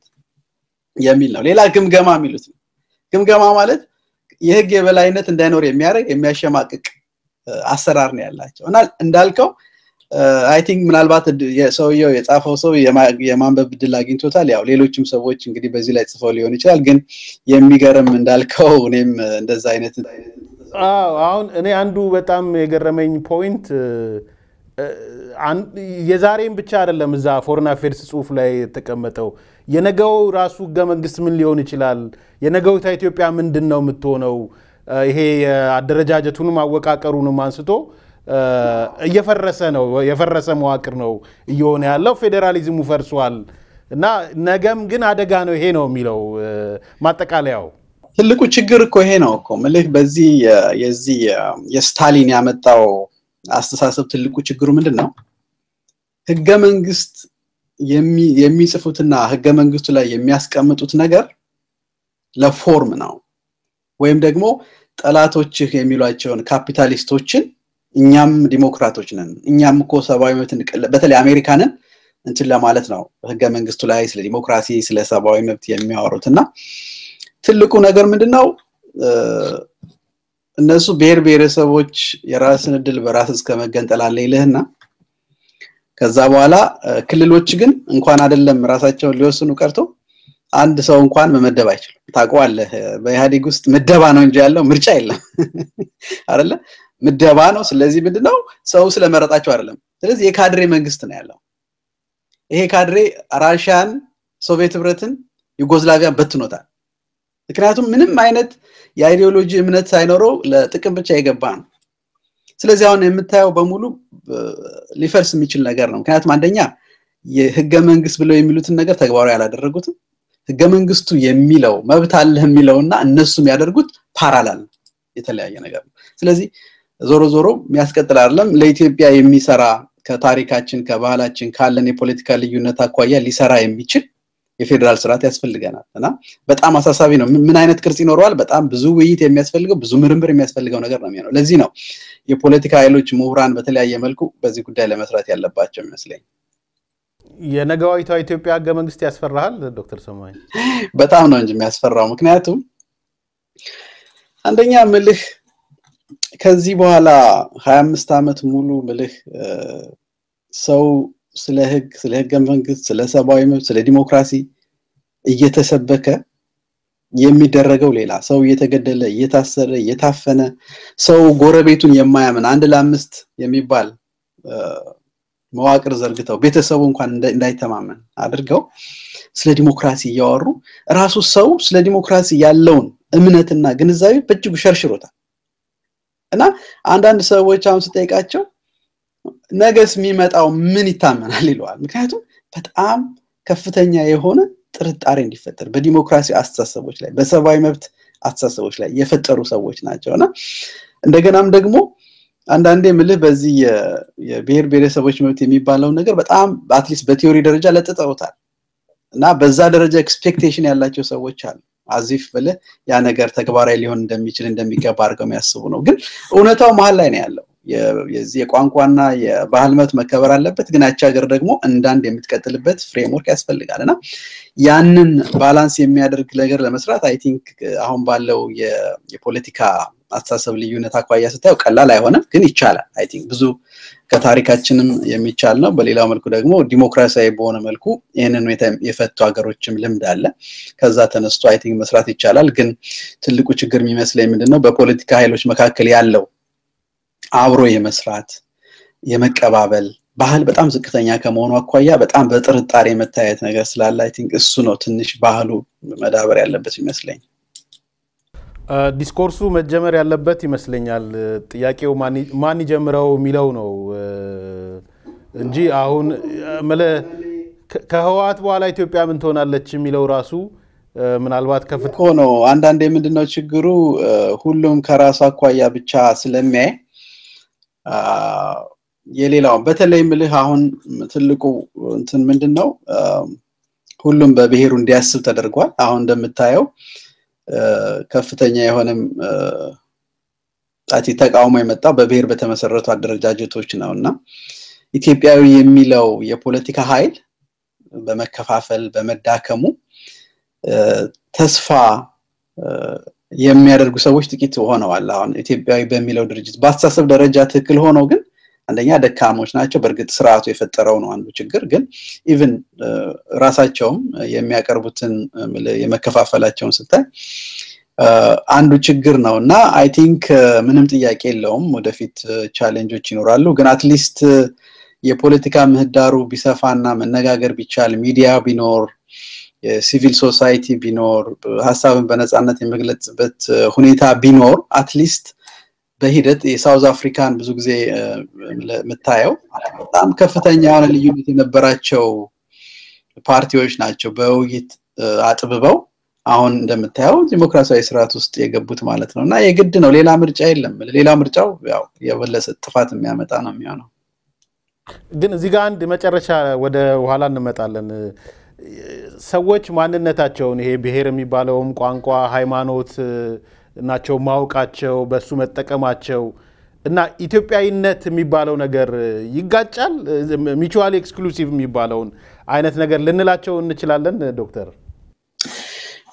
[SPEAKER 2] የሚል ነው። ሌላ ግምገማ የሚሉት ነው። ግምገማ ማለት የህግ የበላይነት እንዳይኖር የሚያደርግ፣ የሚያሸማቅቅ አሰራር ነው ያላቸው። እና እንዳልከው I think ምናልባት ሰውየው የጻፈው ሰው የማንበብ እድል አግኝቶታል። ያው ሌሎችም ሰዎች እንግዲህ በዚህ ላይ ጽፈው ሊሆን ይችላል። ግን የሚገርም እንዳልከው እኔም እንደዛ አይነት
[SPEAKER 1] አሁን እኔ አንዱ በጣም የገረመኝ point የዛሬም ብቻ አይደለም፣ እዛ Foreign Affairs ጽሁፍ ላይ የተቀመጠው የነገው ራሱ ህገ መንግስት ምን ሊሆን ይችላል? የነገው ኢትዮጵያ ምንድን ነው የምትሆነው? ይሄ አደረጃጀቱንም አወቃቀሩንም አንስቶ እየፈረሰ ነው፣ የፈረሰ መዋቅር ነው እየሆነ ያለው። ፌዴራሊዝሙ ፈርሷል እና ነገም ግን አደጋ ነው ይሄ ነው የሚለው ማጠቃለያው።
[SPEAKER 2] ትልቁ ችግር እኮ ይሄ ነው እኮ ምልህ፣ በዚህ የዚህ የስታሊን ያመጣው አስተሳሰብ ትልቁ ችግሩ ምንድን ነው? ህገ መንግስት የሚጽፉትና ህገ መንግስቱ ላይ የሚያስቀምጡት ነገር ለ form ነው፣ ወይም ደግሞ ጠላቶችህ የሚሏቸውን ካፒታሊስቶችን እኛም ዲሞክራቶች ነን፣ እኛም እኮ ሰብአዊ መብት፣ በተለይ አሜሪካንን እንትን ለማለት ነው ህገ መንግስቱ ላይ ስለ ዲሞክራሲ፣ ስለ ሰብአዊ መብት የሚያወሩት። እና ትልቁ ነገር ምንድነው? እነሱ ብሔር ብሔረሰቦች የራስን እድል በራስ እስከ መገንጠል አለ ይልህና ከዛ በኋላ ክልሎች ግን እንኳን አይደለም ራሳቸውን ሊወስኑ ቀርቶ አንድ ሰው እንኳን መመደብ አይችሉም። ታውቀዋለህ፣ በኢህአዴግ ውስጥ ምደባ ነው እንጂ ያለው ምርጫ የለም አይደለ? ምደባ ነው። ስለዚህ ምንድነው፣ ሰው ስለመረጣቸው አይደለም። ስለዚህ የካድሬ መንግስት ነው ያለው። ይሄ ካድሬ ራሽያን፣ ሶቪየት ህብረትን፣ ዩጎዝላቪያን በትኖታል። ምክንያቱም ምንም አይነት የ ideology እምነት ሳይኖረው ለጥቅም ብቻ የገባ ነው። ስለዚህ አሁን የምታየው በሙሉ ሊፈርስ የሚችል ነገር ነው። ምክንያቱም አንደኛ የህገ መንግስት ብለው የሚሉትን ነገር ተግባራዊ ያላደረጉትም፣ ህገ መንግስቱ የሚለው መብት አለህ የሚለውና እነሱ የሚያደርጉት parallel የተለያየ ነገር ነው። ስለዚህ ዞሮ ዞሮ የሚያስቀጥል አይደለም። ለኢትዮጵያ የሚሰራ፣ ከታሪካችን፣ ከባህላችን፣ ካለን የፖለቲካ ልዩነት አኳያ ሊሰራ የሚችል የፌዴራል ስርዓት ያስፈልገናል እና በጣም አሳሳቢ ነው። ምን አይነት ቅርጽ ይኖረዋል? በጣም ብዙ ውይይት የሚያስፈልገው፣ ብዙ ምርምር የሚያስፈልገው ነገር ነው የሚሆነው። ለዚህ ነው የፖለቲካ ኃይሎች፣ ምሁራን በተለያየ መልኩ በዚህ ጉዳይ ለመስራት ያለባቸው ይመስለኝ።
[SPEAKER 1] የነገዋይቷ ኢትዮጵያ ህገ መንግስት ያስፈራሃል ዶክተር ሰማኸኝ?
[SPEAKER 2] በጣም ነው እንጂ የሚያስፈራው። ምክንያቱም አንደኛ ምልህ ከዚህ በኋላ 25 ዓመት ሙሉ ምልህ ሰው ስለ ህግ፣ ስለ ህገ መንግስት፣ ስለ ሰብአዊ መብት፣ ስለ ዲሞክራሲ እየተሰበከ የሚደረገው ሌላ፣ ሰው እየተገደለ፣ እየታሰረ፣ እየታፈነ፣ ሰው ጎረቤቱን የማያምን 1 ለ5 የሚባል መዋቅር ዘርግተው፣ ቤተሰቡ እንኳን እንዳይተማመን አድርገው ስለ ዲሞክራሲ እያወሩ ራሱ ሰው ስለ ዲሞክራሲ ያለውን እምነትና ግንዛቤ በእጅጉ ሸርሽሮታል። እና አንዳንድ ሰዎች አሁን ስጠይቃቸው ነገስ የሚመጣው ምን ይታመናል ይለዋል። ምክንያቱም በጣም ከፍተኛ የሆነ ጥርጣሬ እንዲፈጠር በዲሞክራሲ አስተሳሰቦች ላይ፣ በሰብአዊ መብት አስተሳሰቦች ላይ የፈጠሩ ሰዎች ናቸው። እና እንደገናም ደግሞ አንዳንዴ ምልህ በዚህ የብሔር ብሔረሰቦች መብት የሚባለውን ነገር በጣም at least በ theory ደረጃ ለጥጠውታል እና በዛ ደረጃ expectation ያላቸው ሰዎች አሉ። As if ብልህ ያ ነገር ተግባራዊ ሊሆን እንደሚችል፣ እንደሚገባ አድርገው የሚያስቡ ነው። ግን እውነታው መሀል ላይ ነው ያለው። የዚህ የቋንቋና የባህል መብት መከበር አለበት። ግን ያቺ ሀገር ደግሞ እንዳንድ የምትቀጥልበት framework ያስፈልጋል እና ያንን balance የሚያደርግ ነገር ለመስራት I think አሁን ባለው የፖለቲካ አስተሳሰብ ልዩነት አኳያ ስታየው ቀላል አይሆንም፣ ግን ይቻላል። I think ብዙ ከታሪካችንም የሚቻል ነው። በሌላው መልኩ ደግሞ ዲሞክራሲያዊ በሆነ መልኩ ይህንን ሁኔታ የፈቱ ሀገሮችም ልምድ አለ። ከዛ ተነስቶ I think መስራት ይቻላል። ግን ትልቁ ችግር የሚመስለኝ ምንድነው፣ በፖለቲካ ኃይሎች መካከል ያለው አብሮ የመስራት፣ የመቀባበል ባህል በጣም ዝቅተኛ ከመሆኑ አኳያ በጣም በጥርጣሬ መታየት ነገር ስላለ I think እሱ ነው ትንሽ ባህሉ መዳበር ያለበት ይመስለኝ።
[SPEAKER 1] Discourse ኡ መጀመር ያለበት ይመስለኛል። ጥያቄው ማን ይጀምረው የሚለው ነው እንጂ አሁን ከህወሓት በኋላ ኢትዮጵያ ምን ትሆናለች የሚለው ራሱ ምናልባት ከፍት
[SPEAKER 2] እኮ ነው። አንዳንዴ ምንድነው ችግሩ፣ ሁሉም ከራሱ አኳያ ብቻ ስለሚያይ የሌላውን፣ በተለይ ምልህ አሁን ትልቁ እንትን ምንድነው፣ ሁሉም በብሔሩ እንዲያስብ ተደርጓል። አሁን እንደምታየው ከፍተኛ የሆነም ጣቲ ተቃውሞ የመጣው በብሔር በተመሰረቱ አደረጃጀቶች ነውና ኢትዮጵያዊ የሚለው የፖለቲካ ኃይል በመከፋፈል በመዳከሙ ተስፋ የሚያደርጉ ሰዎች ጥቂት ሆነዋል። አሁን ኢትዮጵያዊ በሚለው ድርጅት በአስተሳሰብ ደረጃ ትክክል ሆኖ ግን አንደኛ ደካሞች ናቸው። በእርግጥ ስርዓቱ የፈጠረው ነው አንዱ ችግር። ግን even ራሳቸውም የሚያቀርቡትን የመከፋፈላቸውን ስታይ አንዱ ችግር ነው። እና I think ምንም ጥያቄ የለውም ወደፊት challenge ኦች ይኖራሉ። ግን at least የፖለቲካ ምህዳሩ ቢሰፋና መነጋገር ቢቻል፣ ሚዲያ ቢኖር፣ የ civil society ቢኖር፣ ሀሳብን በነፃነት የመግለጽበት ሁኔታ ቢኖር፣ at least በሂደት የ South Africa ን ብዙ ጊዜ የምታየው በጣም ከፍተኛ የሆነ ልዩነት የነበራቸው ፓርቲዎች ናቸው በውይይት አጥብበው አሁን እንደምታየው ዲሞክራሲያዊ ስርዓት ውስጥ የገቡት ማለት ነው። እና የግድ ነው፣ ሌላ ምርጫ የለም። ሌላ ምርጫው ያው የበለጠ ጥፋት የሚያመጣ ነው የሚሆነው።
[SPEAKER 1] ግን እዚህ ጋር አንድ መጨረሻ፣ ወደ ኋላ እንመጣለን። ሰዎች ማንነታቸውን ይሄ ብሔር የሚባለውም ቋንቋ፣ ሃይማኖት ናቸው ማወቃቸው፣ በሱ መጠቀማቸው እና ኢትዮጵያዊነት የሚባለው ነገር ይጋጫል። Mutually exclusive የሚባለውን አይነት ነገር ልንላቸው እንችላለን ዶክተር?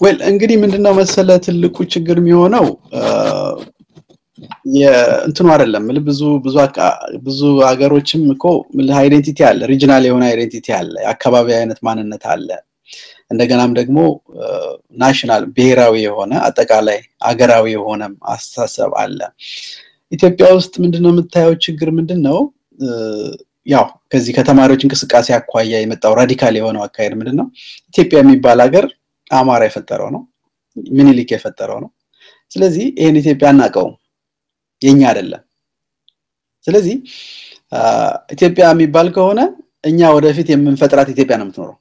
[SPEAKER 2] Well፣ እንግዲህ ምንድነው መሰለ፣ ትልቁ ችግር የሚሆነው እንትኑ አይደለም። ብዙ ብዙ ብዙ ሀገሮችም እኮ identity አለ፣ regional የሆነ identity አለ፣ የአካባቢ አይነት ማንነት አለ። እንደገናም ደግሞ national ብሔራዊ የሆነ አጠቃላይ አገራዊ የሆነ አስተሳሰብ አለ። ኢትዮጵያ ውስጥ ምንድነው የምታየው ችግር ምንድነው? ያው ከዚህ ከተማሪዎች እንቅስቃሴ አኳያ የመጣው radical የሆነው አካሄድ ምንድነው? ኢትዮጵያ የሚባል ሀገር አማራ የፈጠረው ነው፣ ምኒልክ የፈጠረው ነው። ስለዚህ ይሄን ኢትዮጵያ አናውቀውም፣ የኛ አይደለም። ስለዚህ ኢትዮጵያ የሚባል ከሆነ እኛ ወደፊት የምንፈጥራት ኢትዮጵያ ነው የምትኖረው።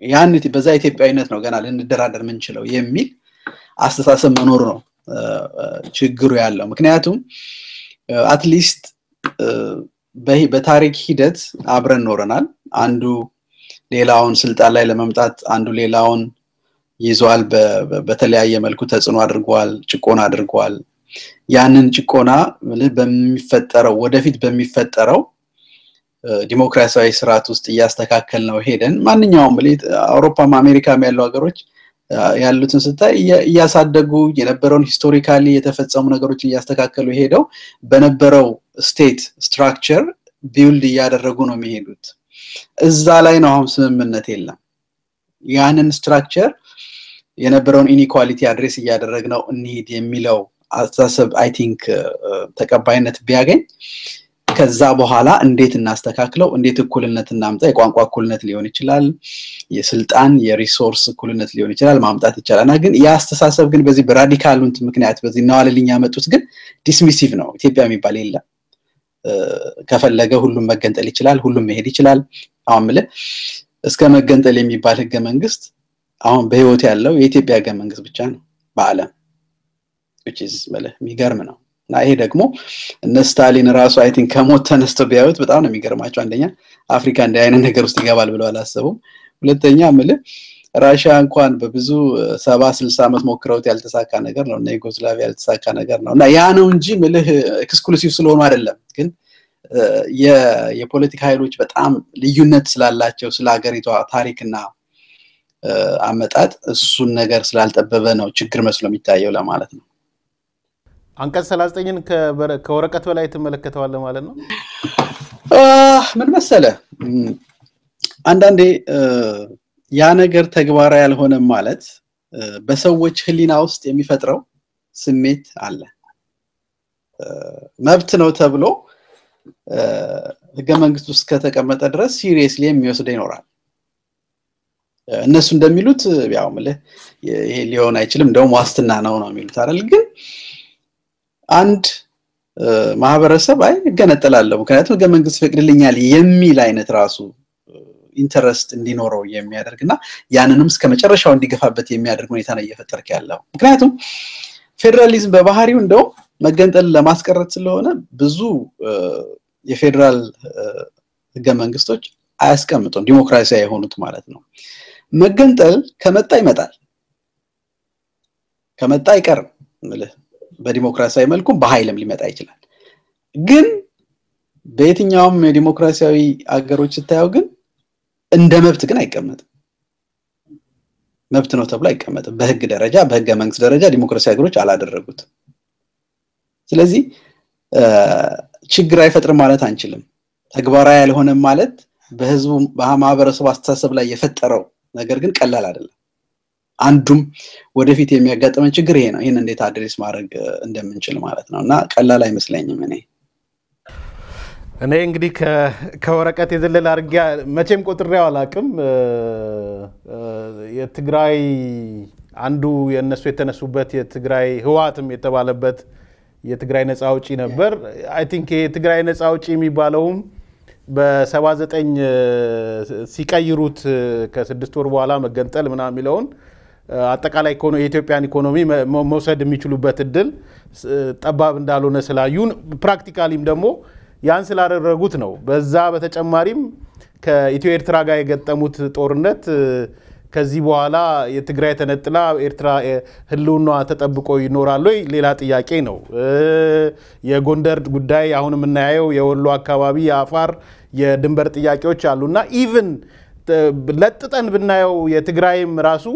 [SPEAKER 2] ያን በዛ ኢትዮጵያዊነት ነው ገና ልንደራደር የምንችለው የሚል አስተሳሰብ መኖሩ ነው ችግሩ ያለው። ምክንያቱም at least በታሪክ ሂደት አብረን ኖረናል። አንዱ ሌላውን ስልጣን ላይ ለመምጣት አንዱ ሌላውን ይዟል። በተለያየ መልኩ ተጽዕኖ አድርጓል፣ ጭቆና አድርጓል። ያንን ጭቆና በሚፈጠረው ወደፊት በሚፈጠረው ዲሞክራሲያዊ ስርዓት ውስጥ እያስተካከል ነው ሄደን፣ ማንኛውም አውሮፓም አሜሪካም ያሉ ሀገሮች ያሉትን ስታይ እያሳደጉ የነበረውን historically የተፈጸሙ ነገሮችን እያስተካከሉ ሄደው በነበረው state structure build እያደረጉ ነው የሚሄዱት። እዛ ላይ ነው አሁን ስምምነት የለም። ያንን structure የነበረውን inequality address እያደረግነው እንሂድ የሚለው አስተሳሰብ I think ተቀባይነት ቢያገኝ፣ ከዛ በኋላ እንዴት እናስተካክለው፣ እንዴት እኩልነት እናምጣ፣ የቋንቋ እኩልነት ሊሆን ይችላል፣ የስልጣን የ resource እኩልነት ሊሆን ይችላል፣ ማምጣት ይቻላል። እና ግን ያ አስተሳሰብ ግን በዚህ በ radical ኡ ምክንያት በዚህ እነ ዋለልኝ ያመጡት ግን dismissive ነው። ኢትዮጵያ የሚባል የለም። ከፈለገ ሁሉም መገንጠል ይችላል፣ ሁሉም መሄድ ይችላል። አሁን ምልህ እስከ መገንጠል የሚባል ህገ መንግስት አሁን በህይወት ያለው የኢትዮጵያ ህገ መንግስት ብቻ ነው በዓለም፣ which is የሚገርም ነው። እና ይሄ ደግሞ እነ ስታሊን ራሱ I think ከሞት ተነስተው ቢያዩት በጣም ነው የሚገርማቸው። አንደኛ አፍሪካ እንዲህ አይነት ነገር ውስጥ ይገባል ብለው አላሰቡም። ሁለተኛ ምልህ ራሽያ እንኳን በብዙ 70 60 ዓመት ሞክረውት ያልተሳካ ነገር ነው፣ እና ዩጎዝላቪያ ያልተሳካ ነገር ነው። እና ያ ነው እንጂ ምልህ exclusive ስለሆኑ አይደለም። ግን የፖለቲካ ኃይሎች በጣም ልዩነት ስላላቸው ስለ ሀገሪቷ ታሪክና አመጣጥ እሱን ነገር ስላልጠበበ ነው ችግር መስሎ የሚታየው ለማለት ነው።
[SPEAKER 1] አንቀጽ 39ን ከወረቀት በላይ ትመለከተዋለህ ማለት ነው?
[SPEAKER 2] ምን መሰለ፣ አንዳንዴ ያ ነገር ተግባራዊ ያልሆነም ማለት በሰዎች ሕሊና ውስጥ የሚፈጥረው ስሜት አለ። መብት ነው ተብሎ ህገ መንግስት ውስጥ ከተቀመጠ ድረስ seriously የሚወስደው ይኖራል። እነሱ እንደሚሉት ያው ምልህ ይሄ ሊሆን አይችልም፣ እንደውም ዋስትና ነው ነው የሚሉት አይደል? ግን አንድ ማህበረሰብ አይ እገነጠላለሁ ምክንያቱም ህገ መንግስት ይፈቅድልኛል የሚል አይነት ራሱ interest እንዲኖረው የሚያደርግና ያንንም እስከ መጨረሻው እንዲገፋበት የሚያደርግ ሁኔታ ነው እየፈጠርክ ያለው። ምክንያቱም ፌዴራሊዝም በባህሪው እንደው መገንጠል ለማስቀረት ስለሆነ ብዙ የፌዴራል ህገ መንግስቶች አያስቀምጡም፣ ዲሞክራሲያዊ የሆኑት ማለት ነው። መገንጠል ከመጣ ይመጣል፣ ከመጣ አይቀርም። በዲሞክራሲያዊ መልኩም በኃይልም ሊመጣ ይችላል። ግን በየትኛውም የዲሞክራሲያዊ አገሮች ስታየው ግን እንደ መብት ግን አይቀመጥም። መብት ነው ተብሎ አይቀመጥም። በህግ ደረጃ፣ በህገ መንግስት ደረጃ ዲሞክራሲያዊ ሀገሮች አላደረጉትም። ስለዚህ ችግር አይፈጥርም ማለት አንችልም። ተግባራዊ ያልሆነም ማለት በህዝቡ በማህበረሰቡ አስተሳሰብ ላይ የፈጠረው ነገር ግን ቀላል አይደለም። አንዱም ወደፊት የሚያጋጥመን ችግር ይሄ ነው። ይሄን እንዴት address ማድረግ እንደምንችል ማለት ነው። እና ቀላል አይመስለኝም።
[SPEAKER 1] እኔ እንግዲህ ከወረቀት የዘለለ አድርጌ መቼም ቆጥሬው አላውቅም። የትግራይ አንዱ የእነሱ የተነሱበት የትግራይ ህወሓትም የተባለበት የትግራይ ነፃ አውጪ ነበር። I think የትግራይ ነፃ አውጪ የሚባለውም በ79 ሲቀይሩት ከ6 ወር በኋላ መገንጠል ምናምን የሚለውን አጠቃላይ የኢትዮጵያን ኢኮኖሚ መውሰድ የሚችሉበት እድል ጠባብ እንዳልሆነ ስላዩን practically ም ደግሞ ያን ስላደረጉት ነው። በዛ በተጨማሪም ከኢትዮ ኤርትራ ጋር የገጠሙት ጦርነት ከዚህ በኋላ የትግራይ ተነጥላ ኤርትራ ህልውናዋ ተጠብቆ ይኖራል ወይ ሌላ ጥያቄ ነው። የጎንደር ጉዳይ አሁን የምናየው የወሎ አካባቢ የአፋር የድንበር ጥያቄዎች አሉና even ለጥጠን ብናየው የትግራይም ራሱ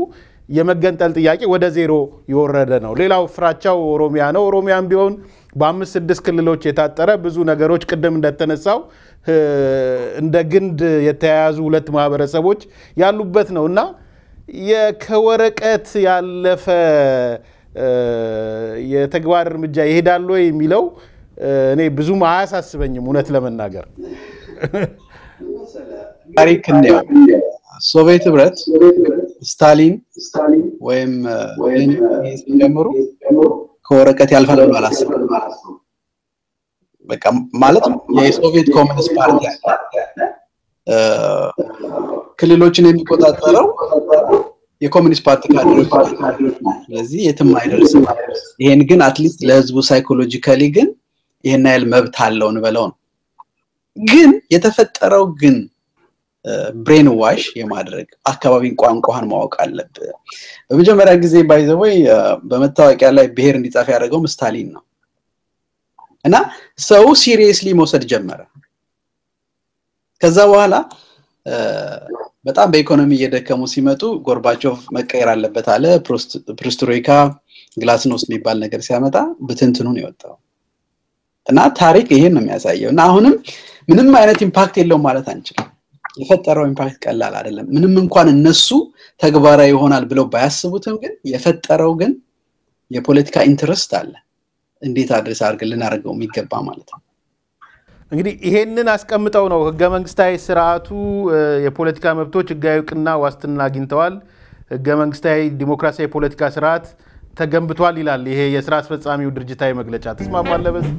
[SPEAKER 1] የመገንጠል ጥያቄ ወደ ዜሮ የወረደ ነው። ሌላው ፍራቻው ኦሮሚያ ነው። ኦሮሚያም ቢሆን በ5-6 ክልሎች የታጠረ ብዙ ነገሮች ቅድም እንደተነሳው እንደ ግንድ የተያያዙ ሁለት ማህበረሰቦች ያሉበት ነውና ከወረቀት ያለፈ የተግባር እርምጃ ይሄዳል ወይ የሚለው እኔ ብዙም አያሳስበኝም እውነት ለመናገር።
[SPEAKER 2] ታሪክ እንየው። ሶቪየት ህብረት ስታሊን ወይም ሌኒን ሲጀምሩ ከወረቀት ያልፋል ብሎ አላሰቡም። በቃ ማለት የሶቪየት ኮሚኒስት ፓርቲ ክልሎችን የሚቆጣጠረው የኮሚኒስት ፓርቲ ካድሬዎች ናቸው። ስለዚህ የትም አይደርስም። ይሄን ግን at least ለህዝቡ psychologically ግን ይሄን ያህል መብት አለው እንበለው ነው። ግን የተፈጠረው ግን brain wash የማድረግ አካባቢን ቋንቋን ማወቅ አለብህ። በመጀመሪያ ጊዜ by the way በመታወቂያ ላይ ብሔር እንዲጻፍ ያደረገው ስታሊን ነው። እና ሰው seriously መውሰድ ጀመረ። ከዛ በኋላ በጣም በኢኮኖሚ እየደከሙ ሲመጡ ጎርባቾቭ መቀየር አለበት አለ። ፕሬስትሮይካ ግላስኖስት የሚባል ነገር ሲያመጣ ብትንትኑ ነው የወጣው። እና ታሪክ ይሄን ነው የሚያሳየው። እና አሁንም ምንም አይነት impact የለውም ማለት አንችልም። የፈጠረው impact ቀላል አይደለም። ምንም እንኳን እነሱ ተግባራዊ ይሆናል ብለው ባያስቡትም ግን የፈጠረው ግን የፖለቲካ interest አለ። እንዴት address አድርገን ልናደርገው የሚገባ ማለት ነው።
[SPEAKER 1] እንግዲህ ይሄንን አስቀምጠው ነው ህገ መንግስታዊ ስርዓቱ የፖለቲካ መብቶች ህጋዊ እውቅና ዋስትና አግኝተዋል፣ ህገ መንግስታዊ ዲሞክራሲያዊ የፖለቲካ ስርዓት ተገንብቷል ይላል ይሄ የስራ አስፈጻሚው ድርጅታዊ መግለጫ። ትስማማለህ በዚህ?